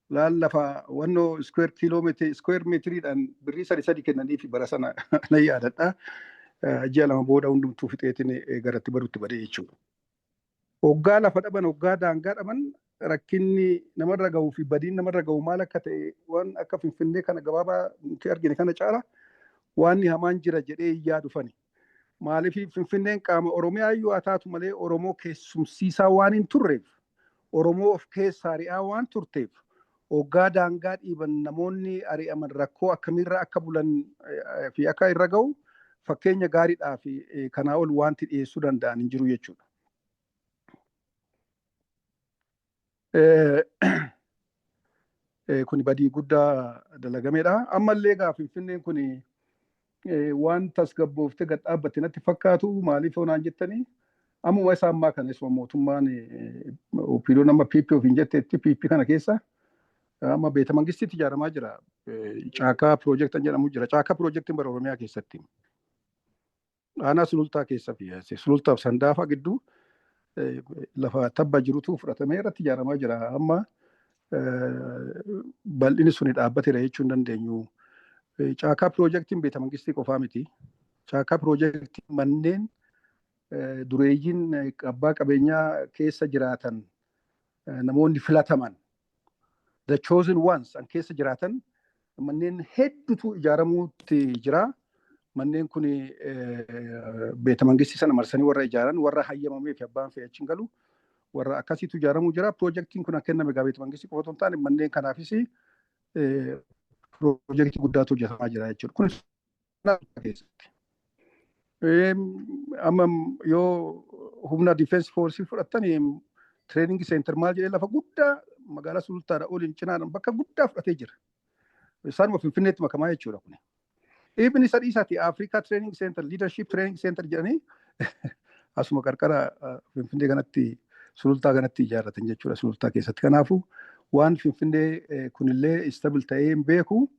Speaker 9: Laal, lafa wannoo square kiiloomeetirii, square meetiriidhaan birrii sadi sadi kennaniif bara sana nan yaadadha. Ji'a 2 booda hundumtuu fixeetiin garatti badutti badee jechuudha. Hoggaa lafa dhaban, hoggaa daangaa dhaban, rakkinni namarra gahuu fi badiin namarra gahu maal akka ta'e, waan akka Finfinnee kana gabaabaa nuti argine kana caala waan hamaan jira jedhee yaadu fani. Maaliif? Finfinneen qaama Oromiyaa iyyuu haa taatu malee, Oromoo keessumsiisaa waan hin turreef, Oromoo of keessaa ari'aa waan turteef, hoggaa daangaa dhiiban namoonni ari'aman rakkoo akkamiirra akka bulan fi akka irra gahu fakkeenya gaariidhaa fi kanaa ol wanti dhiyeessuu danda'an hin jiru jechuudha. Kuni badii guddaa dalagameedha. Ammallee gaa Finfinneen kun waan tasgabbooftee gad dhaabbatte natti fakkaatu. Maaliif yoonaan jettanii, ammuma isa ammaa kana isuma mootummaan OPDO nama PP ofiin jetteetti, PP kana keessa amma beeta mangistiitti ijaaramaa jira. Caakaa piroojeektan jedhamu jira. Caakaa piroojeektiin bara Oromiyaa keessatti. Aanaa Sulultaa keessa fi Sulultaaf Sandaafaa gidduu lafa tabba jirutu fudhatamee irratti ijaaramaa jira. Amma bal'inni suni dhaabbateera jechuu hin dandeenyu. Caakaa piroojeektiin beeta mangistii qofaa miti. Caakaa piroojeektiin manneen dureeyyiin abbaa qabeenyaa keessa jiraatan, namoonni filataman, the chosen ones, an keessa jiraatan manneen hedduutu ijaaramuutti jira. Manneen kun beeta mangistii sana marsanii warra ijaaran, warra hayyamamee fi abbaan fe'e achi hin galu, warra akkasiitu ijaaramuu jira. Piroojeektiin kun kenname egaa beeta mangistii qofa otoo hin taane, manneen kanaafis piroojeektii guddaatu hojjetamaa jira jechuudha. Kun keessatti. Amma yoo humna defense force fudhattan, training center maal jedhee lafa guddaa magaalaa Sulultaadha oliin cinaadhaan bakka guddaa fudhatee jira. Isaanuma Finfinneetti makamaa jechuudha kuni. Even isa dhiisaati, Africa Training Center, Leadership Training Center jedhanii asuma qarqara Finfinnee kanatti, Sulultaa kanatti ijaarratan jechuudha Sulultaa keessatti. Kanaafuu waan Finfinnee kunillee stable ta'ee hin beeku.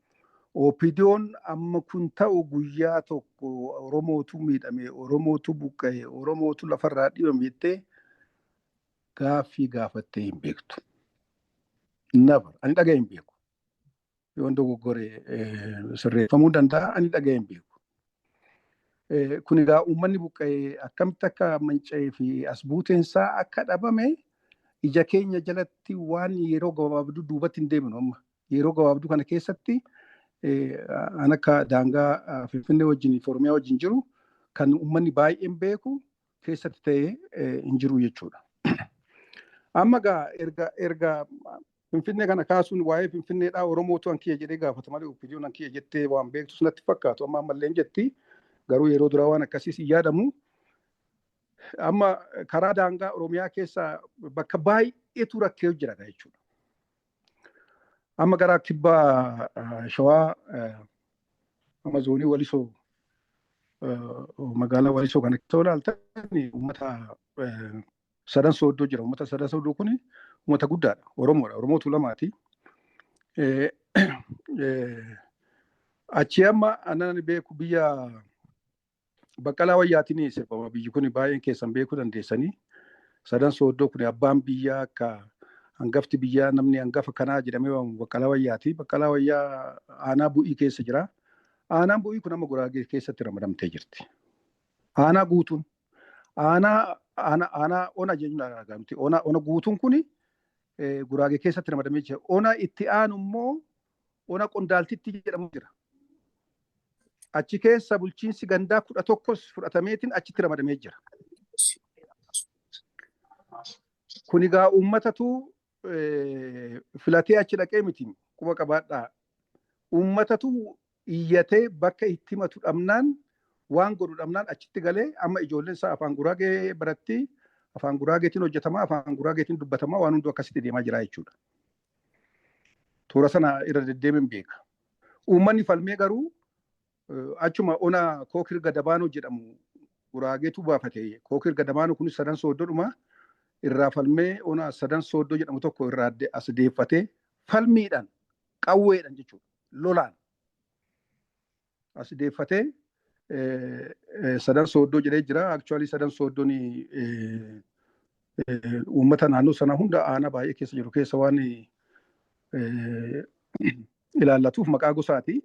Speaker 9: OPDO'n amma kun ta'u guyyaa tokko Oromootu miidhame, Oromootu buqqa'e, Oromootu lafarraa dhibame jettee gaaffii gaafattee hin beektu. Never. Ani dhaga'ee hin beeku. Yoon dogoggore sirreeffamuu danda'a, ani dhaga'ee hin beeku. Kun egaa uummanni buqqa'e akkamitti akka manca'ee fi as buuteensaa akka dhabame ija keenya jalatti waan yeroo gabaabduu duubatti hin deemnu amma. Yeroo gabaabduu kana keessatti an akka daangaa Finfinnee wajjin fi Oromiyaa wajjin jiru kan uummanni baay'een beeku keessatti ta'ee hin jiru jechuudha. Amma egaa erga Finfinnee kana kaasuun waa'ee Finfinneedhaa Oromootu an kiyya jedhee gaafata malee OPDOn an kiyya jettee waan beektus natti fakkaatu amma ammallee jetti. Garuu yeroo duraa waan akkasiis hin yaadamu. Amma karaa daangaa Oromiyaa keessa bakka baay'eetu rakkee jira jechuudha. Amma gara kibbaa Shawaa amma zoonii Walisoo magaalaa Walisoo kana keessa ilaaltan uummata Sadan Sooddoo jira. Uummata Sadan Sooddoo kun uummata guddaadha. Oromoodha. Oromoo Tuulamaati. Achi amma anan beeku biyya Baqqalaa Wayyaatiin sirbama. Biyyi kun baay'een keessan beekuu dandeessanii. Sadan Sooddoo kun abbaan biyyaa akka hangafti biyyaa namni hangafa kanaa jedhamee waamamu Baqqalaa Wayyaati. Baqqalaa Wayyaa aanaa Bu'ii keessa jira. Aanaan Bu'ii kun amma Guraagee keessatti ramadamtee jirti. Aanaa guutuun aanaa aanaa aanaa ona jechuun argamti. Ona ona guutuun kun Guraagee keessatti ramadamee jira. Ona itti aanu immoo ona Qondaaltitti jedhamu jira. Achi keessa bulchiinsi gandaa 11s fudhatameetiin achitti ramadamee jira. Kun egaa uummatatu filatee achi dhaqee miti quba qabaadhaa. Uummatatu iyyatee bakka itti himatu dhabnaan waan godhu dhabnaan achitti galee amma ijoolleen isaa afaan Guraagee baratti, afaan Guraageetiin hojjetamaa, afaan Guraageetiin dubbatamaa waan hunduu akkasitti deemaa jira jechuudha. Toora sana irra deddeebiin beeka. Uummanni falmee garuu achuma ona Kookir Gadabaanoo jedhamu Guraageetu baafate. Kookir Gadabaanoo kunis Sadan Sooddoodhuma irraa falmee ona Sadan Sooddoo jedhamu tokko irraa as deeffatee falmiidhaan qawweedhaan jechuudha. Lolaan as deeffatee Sadan Sooddoo jedhee jira. Actually Sadan Sooddoon uummata naannoo sana hunda aanaa baay'ee keessa jiru keessa waan ilaallatuuf maqaa gosaati.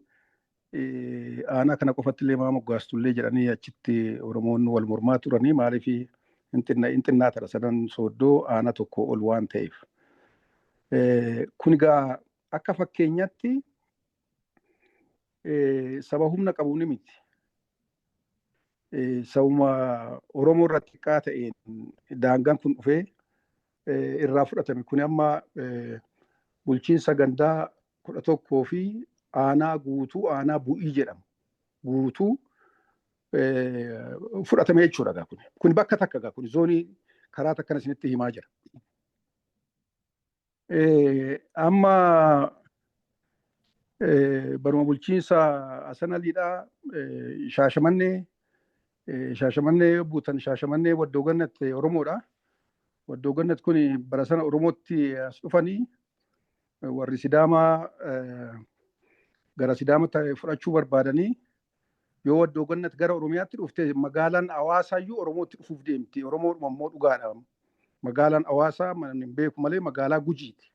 Speaker 9: Aanaa kana qofatti illee maa moggaastullee jedhanii achitti Oromoonni wal mormaa turanii maaliif hin xinnaatadha Sadan Sooddoo aanaa tokko ol waan ta'eef. Kun egaa akka fakkeenyatti saba humna qabu ni miti. Sabuma Oromoo irratti xiqqaa ta'een daangaan kun dhufee irraa fudhatame. Kun amma bulchiinsa gandaa 11 fi aanaa guutuu aanaa Bu'ii jedhamu guutuu fudhatame jechuudha. Kun kun bakka takka gaa kun zoonii karaa takkan isinitti himaa jira. Amma baruma bulchiinsa Hasan Aliidhaa Shaashamannee Shaashamannee buutan Shaashamannee Waddoo Gannat Oromoodha. Waddoo Gannat kun bara sana Oromootti as dhufanii warri Sidaamaa gara Sidaamatti fudhachuu barbaadanii yoo Waddoo Gannat gara Oromiyaatti dhufte magaalaan Hawaasayyuu Oromootti dhufuuf deemti. Oromoodhuma immoo dhugaadha. Magaalaan Hawaasaa namni hin beeku malee magaalaa Gujiiti.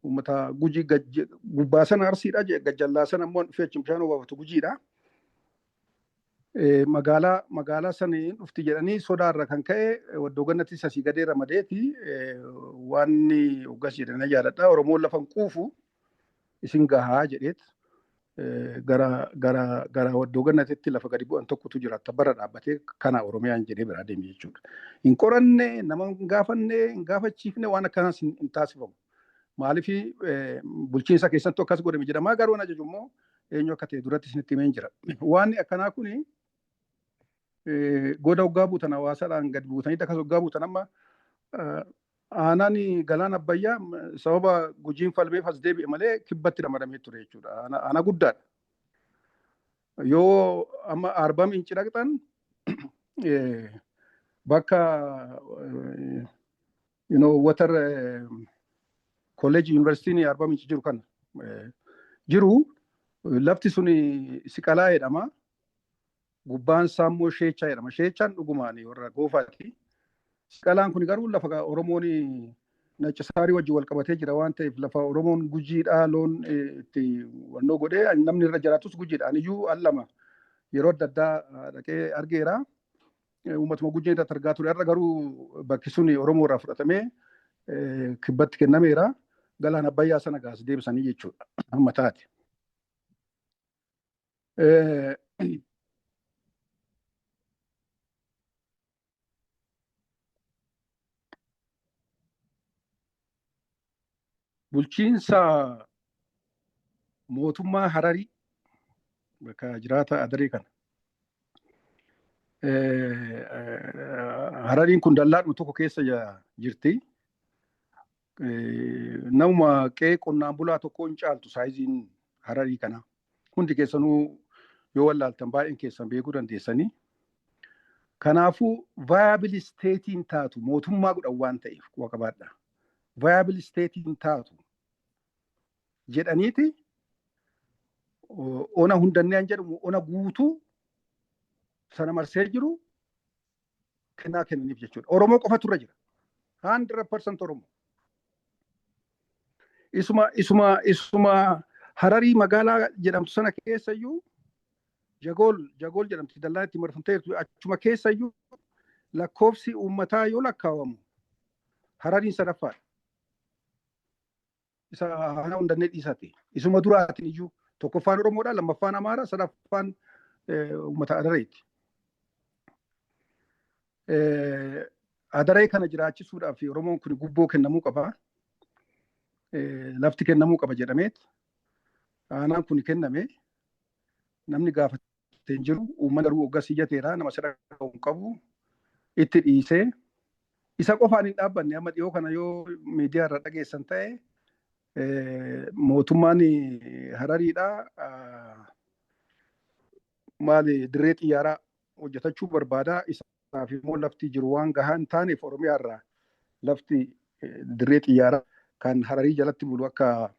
Speaker 9: Uummata Gujii gubbaa sana Arsiidha gajjallaa sana immoo dhufee achi bishaan obaafatu Gujiidha. Magaalaa magaalaa sana dhufti jedhanii sodaarra kan ka'e Waddoo Gannattis asii gadee ramadeeti waan hoggas jedhanii yaadadha. Oromoon lafa hin quufu isin gahaa jedheet gara gara gara Waddoo Gannatitti lafa gadi bu'an tokkotu jira bara dhaabbatee kana Oromiyaan jedhee biraa deeme jechuudha. Hin qoranne, nama hin gaafanne, hin gaafachiifne, waan akkanaas hin taasifamu. Maaliif bulchiinsa keessattuu akkas godhame jedhamaa garuu an ajaju immoo eenyu akka ta'e duratti isinitti himeen jira. Waan akkanaa kuni goda hoggaa buutan hawaasaadhaan gadi buutanii akkas hoggaa buutan amma aanaan Galaan Abbayyaa sababa Gujiin falmeef as deebi'e malee kibbatti ramadamee ture jechuudha. Aanaa guddaadha. Yoo amma Arbaa Minci dhaqxan bakka water kolleejii yuunivarsiitiin Arbaa Minci jiru kana jiru lafti sun Siqalaa jedhama. Gubbaan isaa immoo Sheechaa jedhama. Sheechaan dhugumaan warra Goofaati. Siqalaan kun garuu lafa Oromoon Naccasaarii wajjin wal qabatee jira waan ta'eef lafa Oromoon Gujiidhaa loon itti wannoo godhee namni irra jiraatus Gujiidha. Aniyyuu al lama yeroo adda addaa dhaqee argeera. Uummatuma Gujii irratti argaa ture. Har'a garuu bakki sun Oromoo irraa fudhatamee kibbatti kennameera. Galaan Abbayyaa sana gaas deebisanii jechuudha. Amma taate. Bulchiinsa mootummaa Hararii bakka jiraata Adaree kana. Harariin kun dallaadhuma tokko keessa jirti. Namuma qe'ee qonnaan bulaa tokko hin caaltu saayiziin Hararii kana. Hundi keessanuu yoo wallaaltan baay'een keessan beekuu dandeessanii. Kanaafuu viable stateiin taatu mootummaa godhan waan ta'eef quba qabaadha. Viable stateiin taatu jedhaniiti ona hundannee jedhamu ona guutuu sana marsee jiru kennaa kennaniif jechuudha. Oromoo qofatu irra jira. 100% Oromoo. Isuma Hararii magaalaa jedhamtu sana keessa iyyuu Jagool jedhamti dallaa itti marfamteertu, achuma keessa iyyuu lakkoofsi uummataa yoo lakkaawamu Harariin sadaffaadha. Isa hana hundannee dhiisate. Isuma duraatiin iyyuu tokkoffaan Oromoodha, lammaffaan Amaara, sadaffaan uummata Adareeti. Adaree kana jiraachisuudhaaf Oromoon kun gubboo kennamuu qaba. Lafti kennamuu qaba jedhameet aanaan kun kenname. Namni gaafatee hin jiru. Uummanni garuu hoggas iyyateera, nama sadaqaa hin qabu itti dhiisee. Isa qofaan hin dhaabbanne. Amma dhiyoo kana yoo miidiyaa irra dhageessan ta'e, mootummaan Harariidha maali dirree xiyyaaraa hojjetachuu barbaada. Isaaf immoo lafti jiru waan gahaa hin taaneef Oromiyaa irraa lafti dirree xiyyaaraa kan Hararii jalatti bulu akka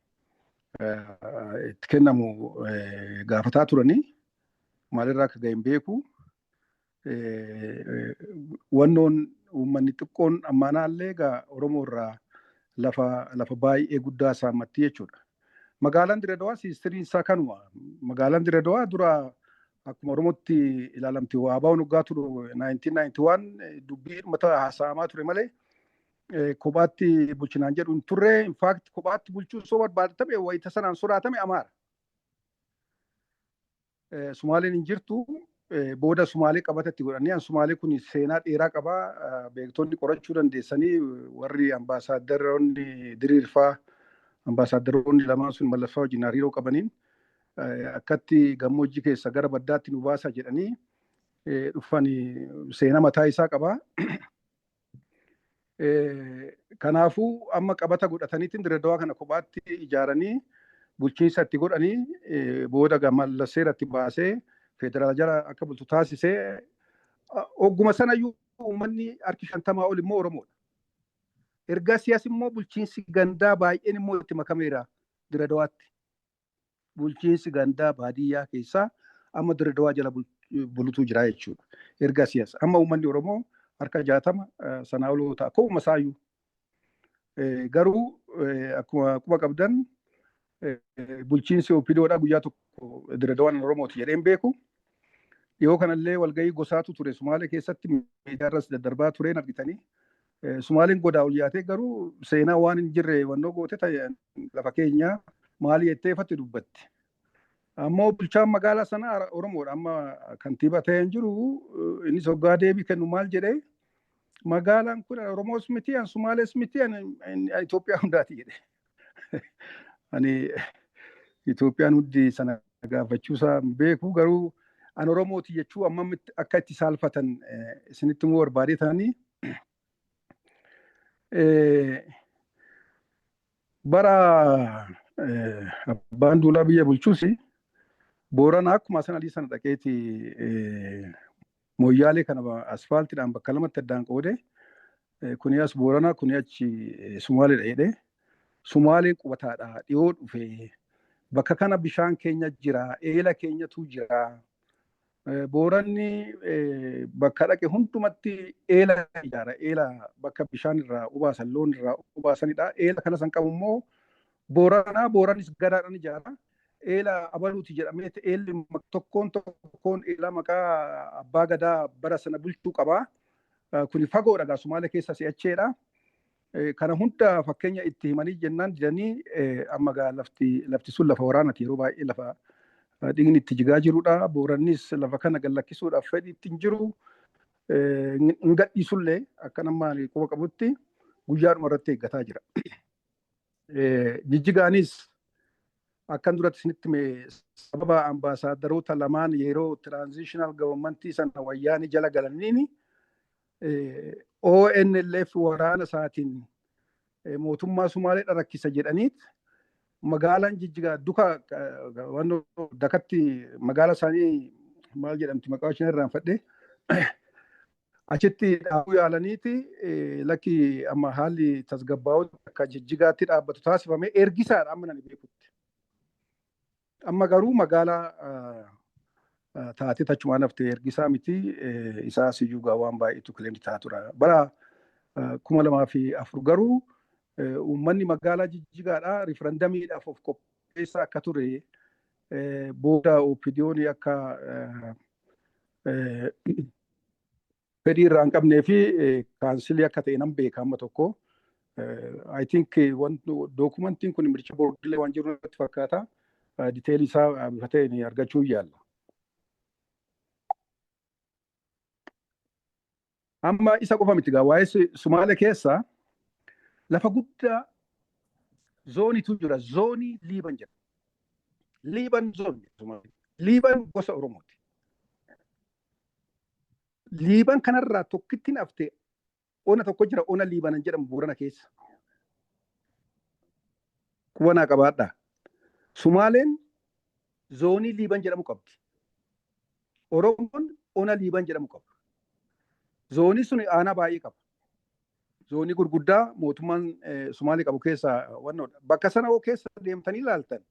Speaker 9: itti kennamu gaafataa turanii, maalirraa akka ga'e hin beeku. Wannoon uummanni xiqqoon ammaanaallee egaa Oromoo irraa lafa baay'ee guddaa saammatti jechuudha. Magaalaan Dirre historyn isaa kanuma. Magaalaan Dirre dura akkuma Oromootti ilaalamti. ABO'n waggaa turu 1991 dubbii uummata haasa'amaa ture malee kophaatti bulchinaan jedhu hin turre. In fact, kophaatti bulchuu soo barbaadame wayita sanaan sodaatame Amaara. Sumaaleen hin jirtu. Booda Sumaalee qabatatti godhanii. An Sumaalee kun seenaa dheeraa qabaa, beektonni qorachuu dandeessanii. Warri ambaasaadarroonni diriirfaa, ambaasaadarroonni lamaan sun Mallaffaa wajjin hariiroo qabaniin akkatti gammoojjii keessa gara baddaatti nu baasa jedhanii dhufanii seenaa mataa isaa qabaa. Kanaafuu amma qabata godhataniitiin Dirre kana kophaatti ijaaranii bulchiinsa itti godhanii, booda Mallas seeratti baasee federaala jala akka bultu taasisee. Ogguma sanayyuu uummanni harki 50 ol immoo Oromoodha. Erga siyaas immoo bulchiinsi gandaa baay'een immoo itti makameera Dirre Dawaatti. Bulchiinsi gandaa baadiyyaa keessaa amma Dirre Dawaa jala bulutu jira jechuudha. Erga siyaas amma uummanni Oromoo harka 60 sanaa ol ta'a. Akkuma isaayyuu. Garuu akkuma quba qabdan bulchiinsi OPDOdha guyyaa tokko Dirre Dawaan Oromooti jedheen beeku. Dhiyoo kanallee walgahii gosaatu ture Sumaalee keessatti, miidiyaa irras daddarbaa tureen argitanii. Sumaaleen godaa ol yaatee garuu seenaa waan hin jirre wannoo goote lafa keenya maali jettee ifatti dubbatti. Ammoo bulchaan magaalaa sanaa Oromoodha. Amma kantiibaa ta'ee hin jiru. Innis hoggaa deebii kennu maal jedhee? Magaalaan kun Oromoos miti, an Sumaalees miti, an Itoophiyaa hundaati jedhe. Ani Itoophiyaan hundi sana gaafachuusaa hin beeku, garuu an Oromooti jechuu amma akka itti saalfatan isinitti immoo barbaadee ta'anii. Bara abbaan duulaa biyya bulchuus Boorana akkuma sana adii sana dhaqeeti Mooyyaalee kana asfaaltiidhaan bakka lamatti addaan qoode, kuni as Booranaa, kuni achi Sumaaleedha jedhee. Sumaaleen qubataadha dhiyoo dhufe, bakka kana bishaan keenya jira, eela keenyatu jira. Booranni bakka dhaqe hundumatti eela ijaara. Eela bakka bishaan irraa obaasan, loon irraa obaasanidha. Eela kana san qabu immoo Booranaa, Booranis gadaadhaan ijaara. Eela abaluuti jedhamee eelli tokkoon tokkoon eela maqaa abbaa gadaa bara sana bulchuu qaba. Kuni fagoodha gaa, Sumaalee keessa si'acheedha. Kana hunda fakkeenya itti himanii jennaan didanii. Amma gaa lafti sun lafa waraanaati, yeroo baay'ee lafa dhiigni itti jigaa jirudha. Boorannis lafa kana gad lakkisuudhaaf fedhii itti hin jiru. Hin gadhiisullee akka nama quba qabutti guyyaadhuma irratti eeggataa jira. Jijjigaanis akkan duratti isinitti hime, sababa ambaasaadaroota lamaan yeroo transitional governmentii sana Wayyaanii jala galaniini ONLF waraana isaatiin mootummaa Sumaalee rakkisa jedhaniit magaalaan Jijjigaa duka wannoo dakatti magaala isaanii maal jedhamti, maqaa isheen irraanfadhe, achitti dhaabuu yaalaniiti, lakki amma haalli tasgabbaa'u akka Jijjigaatti dhaabbatu taasifame. Ergisaadha amma nani beekutti. Amma garuu magaalaa taatee tachumaan hafte, ergisaa miti, isaa siyyuu gaa waan baay'eetu claim ta'a tura. Bara 2004 garuu uummanni magaalaa Jijjigaadhaa referendumiidhaaf of qopheessaa akka ture, booda OPDO'n akka fedhii irraa hin qabnee fi cancel akka ta'e nan beeka amma tokko. I think documentiin kun mircha boordilee waan jiru natti fakkaata. Detailii isaa bifa ta'een argachuu yaalla. Amma isa qofa miti gaa, waa'ee Sumaalee keessa lafa guddaa zoonitu jira. Zoonii Liiban jedha. Liiban zone. Liiban gosa Oromooti. Liiban kanarraa tokkittiin hafte ona tokko jira, ona Liibanan jedhamu Boorana keessa. Qubanaa qabaadhaa. Sumaaleen zoonii Liiban jedhamu qabdi. Oromoon ona Liiban jedhamu qaba. Zoonii sun aanaa baay'ee qaba. Zoonii gurguddaa mootummaan Sumaalee qabu keessaa wannoodha. Bakka sana hoo keessa deemtanii ilaaltan,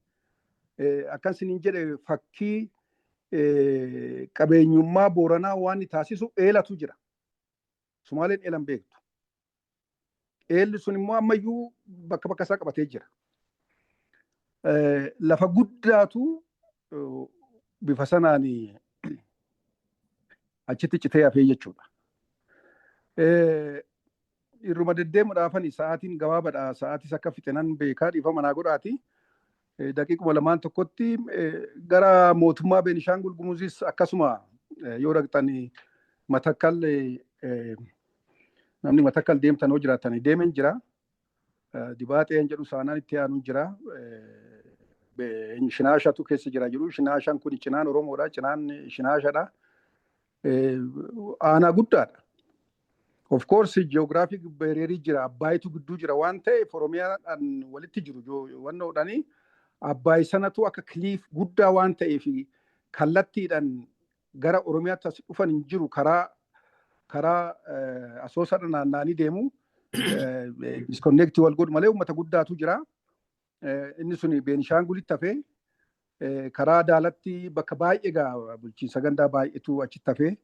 Speaker 9: akkan isiniin jedhe, fakkii qabeenyummaa Booranaa waan taasisu eelatu jira. Sumaaleen eelan beektu. Eelli sun immoo ammayyuu bakka bakka isaa qabatee jira. Lafa guddaatu bifa sanaan achitti citee hafee jechuudha. Irruma deddeemuudhaafani, sa'aatiin gabaabaadha. Sa'aatis akka fixenan beekaa, dhiifama naa godhaati. Daqiiquma lamaan tokkotti gara mootummaa Beenishaangul Gumuzis akkasuma yoo dhaqxan, Matakkal, namni Matakkal deemtan hoo jiraatan, deemeen jira. Dibaaxeen jedhu saanaan itti aanu jira. Shinaashatu keessa jira jiru. Shinaashaan kun cinaan Oromoodha. Cinaan Shinaashadha. Aanaa guddaadha. Of course geographic barrierii jira. Abbaayitu gidduu jira waan ta'eef Oromiyaadhaan walitti jiru wannoodhaani. Abbaay sanatu akka cliff guddaa waan ta'eef kallattiidhaan gara Oromiyaatti as dhufan hin jiru, karaa Asoosaadha naanna'anii deemu. Disconnect wal godhu malee uummata guddaatu jira. Inni sun Beenishaangulitti hafee, karaa Daalatti bakka baay'ee gaa bulchiinsa gandaa baay'eetu achitti hafee.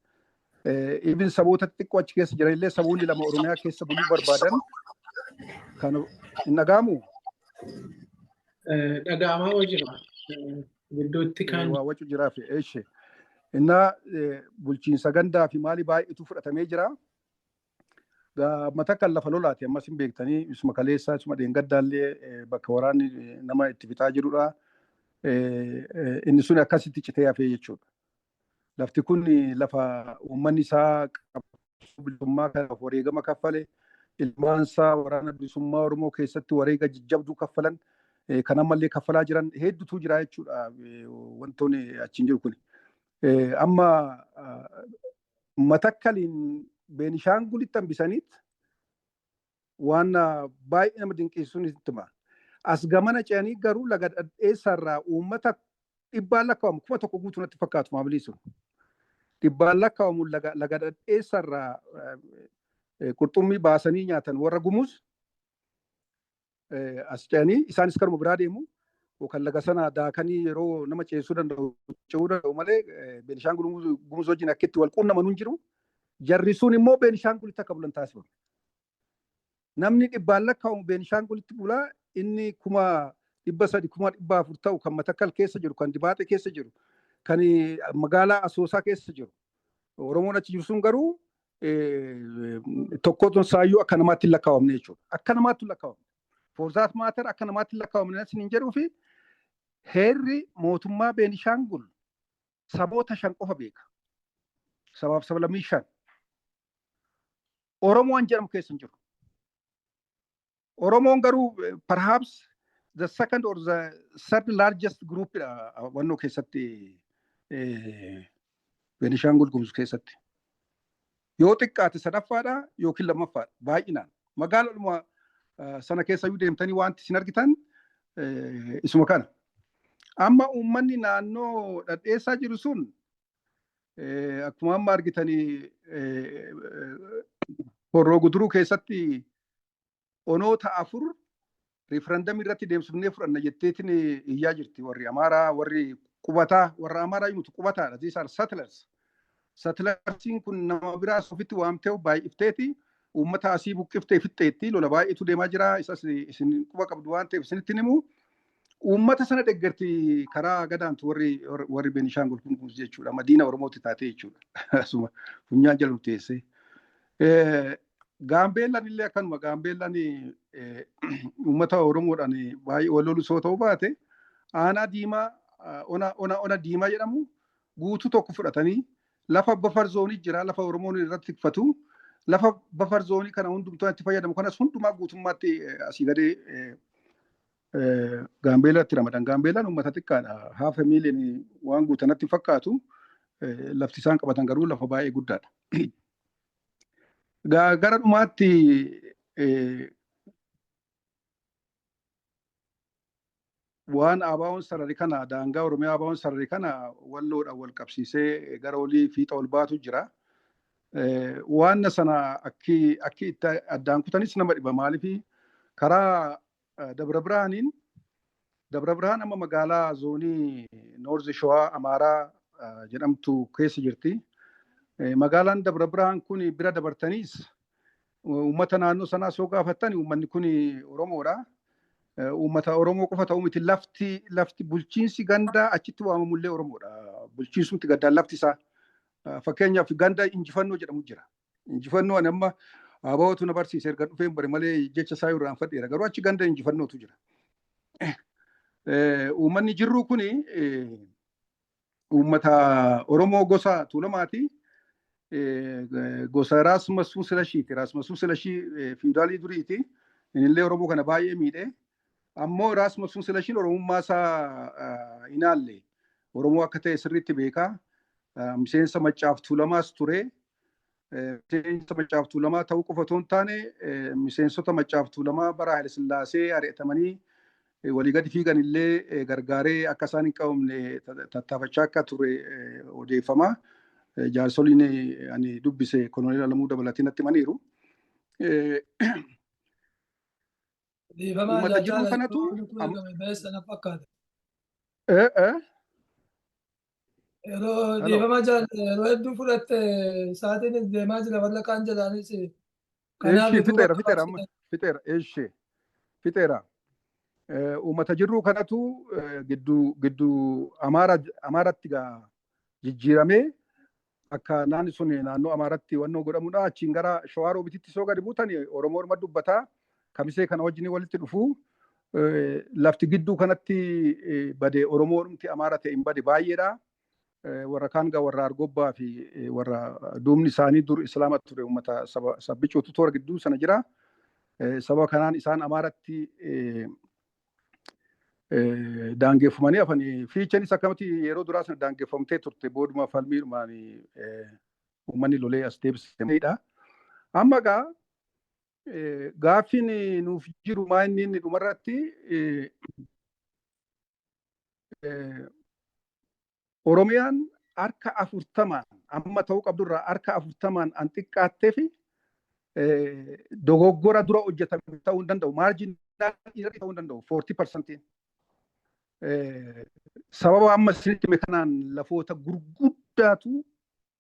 Speaker 9: Even saboota xixiqqoo achi keessa jiran illee, saboonni lama Oromiyaa keessa buluu barbaadan kan hin dhaga'amu.
Speaker 3: Dhaga'amaa hoo jira. Gidduutti kan.
Speaker 9: Waa wacu jiraaf eeshe. Innaa bulchiinsa gandaa fi maalii baay'eetu fudhatamee jira. Matakkal lafa lolaati, ammas hin beektanii, isuma kaleessaa isuma dheengaddaallee bakka waraanni nama itti fixaa jirudha. Inni sun akkasitti citee hafee jechuudha. Lafti kun lafa uummanni isaa bilisummaa kanaaf wareegama kaffale, ilmaan isaa waraana bilisummaa Oromoo keessatti wareega jajjabduu kaffalan, kan ammallee kaffalaa jiran hedduutu jira jechuudha wantoonni achiin jiru kun. Amma Matakkaliin Beenishaangulitti hambisaniit waan baay'ee nama dinqisiisuun itti hima. As gamana ce'anii garuu laga Dhadheessaarraa uummata dhibbaan lakkaa'amu, 1000 guutuu natti fakkaatu maamilii sun. Dhibbaan lakkaa'amu laga Dhadheessaarraa qurxummii baasanii nyaatan warra Gumuz as ce'anii isaanis karuma biraa deemu. Yookaan laga sana daakanii yeroo nama ceesisuu danda'u ce'uu danda'u malee Beenishaangul Gumuz wajjin akka itti wal quunnaman hin jiru. Jarri sun immoo Beenishaangulitti akka bulan taasifamu. Namni dhibbaan lakkaa'amu Beenishaangulitti bulaa, inni 300,000, 400,000 ta'u kan Matakkal keessa jiru, kan Dibaaxee keessa jiru, kan magaalaa Asoosaa keessa jiru. Oromoon achi jiru sun garuu tokko saayyuu akka namaatti hin lakkaawamne jechuudha. Akka namaatti hin lakkaawamne. For that matter akka namaatti hin lakkaawamne sin hin jedhuu fi heerri mootummaa Beenishaangul saboota shan qofa beeka. Sabaaf sablammii shan. Oromoon jedhamu keessa hin jiru. Oromoon garuu perhaps the second or the third largest group dha wannoo keessatti, Beenishaangul Gumuz keessatti. Yoo xiqqaate sadaffaadha yookiin lammaffaadha baay'inaan. Magaaladhuma sana keessa iyyuu deemtanii wanti isin argitan isuma kana. Amma uummanni naannoo Dhadheessaa jiru sun akkuma amma argitanii Horroo Guduruu keessatti onoota 4 referendum irratti deemsifnee fudhanna jetteetiin iyyaa jirti warri Amaaraa, warri qubataa, warra Amaaraa himutu qubataadha. These are settlers. Settlersiin kun nama biraas ofitti waamtee baay'ifteeti uummata asii buqqiftee fixxeetti. Lola baay'eetu deemaa jira. Isas isin quba qabdu waan ta'eef isinitti himu. Uummata sana deeggarti karaa gadaantu warri Beenishaangul Gumuz jechuudha. Madiina Oromootti taatee jechuudha. Asuma funyaan jala teessee. Gaambeellaan illee akkanuma. Gaambeellaan uummata Oromoodhaan baay'ee wal lolu soo ta'uu baate, aanaa diimaa, ona diimaa jedhamu guutuu tokko fudhatanii, lafa buffer zone jira, lafa Oromoon irratti tikfatu, lafa buffer zone kana hundumtuu itti fayyadamu kanas hundumaa guutummaatti asii gadee Gaambeellaatti ramadan. Gaambeellaan uummata xiqqaadha. Half a million waan guutanatti fakkaatu. Lafti isaan qabatan garuu lafa baay'ee guddaadha. Gara dhumaatti waan ABO'n sarari kana, daangaa Oromiyaa ABO'n sarari kana Walloodhaan wal qabsiisee gara olii fiixa ol baatu jira. Waan sana akki itti addaan kutanis nama dhiba. Maaliif? Karaa Dabra Birhaaniin, Dabra Birhaan amma magaalaa zoonii North Shawaa Amaaraa jedhamtu keessa jirti. Magaalaan Dabra Birhaan kun bira dabartaniis uummata naannoo sanaa soo gaafattan, uummanni kun Oromoodha. Uummata Oromoo qofa ta'uu miti, lafti bulchiinsi gandaa achitti waamamullee Oromoodha. Bulchiinsumti gandaan lafti isaa. Fakkeenyaaf ganda Injifannoo jedhamu jira. Injifannoo ani amma ABOtu na barsiise, erga dhufeen bare malee jecha isaa irraanfadheera. Garuu achi ganda Injifannootu jira. Uummanni jirru kuni uummata Oromoo gosa Tuulamaati. Gosa Raas Masfuu Silashiiti. Raas Masfuu Silashii fiidaalii duriiti. Innillee Oromoo kana baay'ee miidhe. Ammoo Raas Masfuu Silashiin Oromummaa isaa hin haalle. Oromoo akka ta'e sirriitti beekaa. Miseensa Maccaaf Tuulamaas ture. Miseensa Maccaaf Tuulamaa ta'uu qofa otoo hin taane, miseensota Maccaaf Tuulamaa bara Haile Sillaasee ari'atamanii walii gadi fiigan illee gargaaree akka isaan hin qabamne tattaafachaa akka ture odeeffama. Jaarsoliin ani dubbise Koloneel Alamuu dabalatee natti himaniiru.
Speaker 4: Dhiifamaa.
Speaker 9: Uummata jiru kanatu
Speaker 4: Beessa na fakkaata.
Speaker 9: Eh.
Speaker 4: Yeroo dhiifama jaal, yeroo hedduu fudhatte, sa'aatiin deemaa jira, warra kaan jalaanis. Kanaaf
Speaker 9: Eeshi, fixeera, fixeera, amma fixeera, eeshi, fixeera. Uummata jirruu kanatu gidduu Amaaratti gaa jijjiiramee akka naanni sun naannoo Amaaratti wannoo godhamudha. Achiin gara Shawaa Roobititti soo gadi buutan Oromoo dubbataa Kamisee kana wajjin walitti dhufu. Lafti gidduu kanatti bade, Oromoodhumti Amaara ta'e hin bade baay'eedha. Warra kaan gaa warra Argobbaa fi warra duubni isaanii dur Islaama ture, uummata saba sabbicuutu toora gidduu sana jira. Saba kanaan isaan Amaaratti daangeffamanii hafanii. Fiicheenis akkamatti yeroo duraa sana daangeffamtee turte, booduma falmiidhumaan uummanni lolee as deebisedha. Amma gaa gaaffiin nuuf jiru maa inni dhumarratti, Oromiyaan harka 40n amma ta'uu qabdurraa harka 40n an xiqqaattee fi dogoggora dura hojjetame ta'uu hin danda'u. Marginal ta'uu hin danda'u. 40%iin. Sababa amma isinitti hime kanaan lafoota gurguddaatu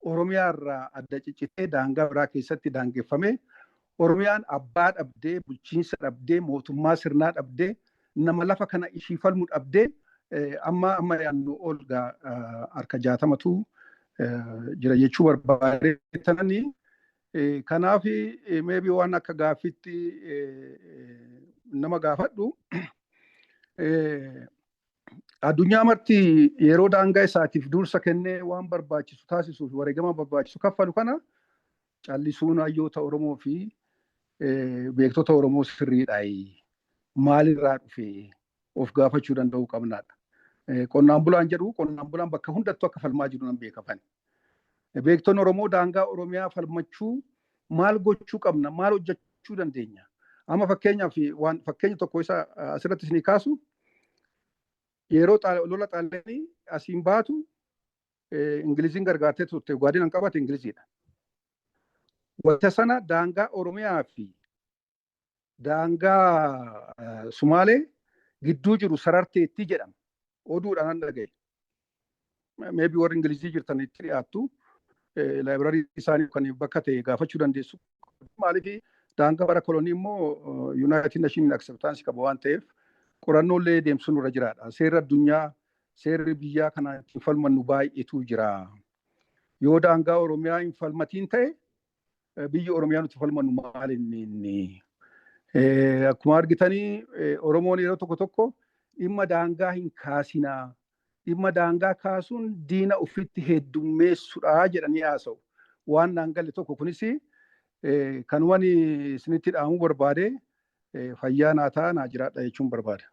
Speaker 9: Oromiyaa irraa adda ciccitee daangaa biraa keessatti daangeffame. Oromiyaan abbaa dhabdee, bulchiinsa dhabdee, mootummaa sirnaa dhabdee, nama lafa kana ishii falmu dhabdee, amma yaannu ol harka 60tu jira jechuu barbaadeetananii. Kanaaf maybe waan akka gaaffitti nama gaafadhu. Addunyaa marti yeroo daangaa isaatiif dursa kennee waan barbaachisu taasisuuf wareegama barbaachisu kaffalu kana callisuun hayyoota Oromoo fi Beektota Oromoo sirriidhaa maalirraa dhufe of gaafachuu danda'uu qabnaadha. Qonnaan bulaan jedhu, qonnaan bulaan bakka hundattuu akka falmaa jiru nan beekafani. Beektonni Oromoo daangaa Oromiyaa falmachuu maal gochuu qabna, maal hojjechuu dandeenya? Amma fakkeenyaaf, waan fakkeenya tokko isa asirratti isinii kaasu, yeroo lola Xaaliyaanii asiin baatu Ingiliziin gargaartee turte. Ugaadin qabate Ingiliziidha. Wanta sana daangaa Oromiyaa fi daangaa Sumaalee gidduu jiru sararteetti jedhama. Oduudhaan an dhagaye. Maybe warri Ingilizii jirtan itti dhiyaattu, library isaanii kan bakka ta'e gaafachuu dandeessu. Maaliif, daangaa bara kolonii immoo United Nation acceptance qaba waan ta'eef, qorannoolee deemsuun irra jiraadha. Seerri addunyaa, seerri biyyaa kana ittiin falmannu baay'eetu jira. Yoo daangaa Oromiyaa hin falmatiin ta'e, biyyi Oromiyaa nuti falmannu maal inni? Akkuma argitanii, Oromoon yeroo tokko tokko dhimma daangaa hin kaasinaa. Dhimma daangaa kaasuun diina ofitti heddummeessuudha jedhanii haasa'u. Waan naan galle tokko kunis kanumaan isinitti dhaamuu barbaade. Fayyaa naa ta'a, naa jiraadha jechuun barbaada.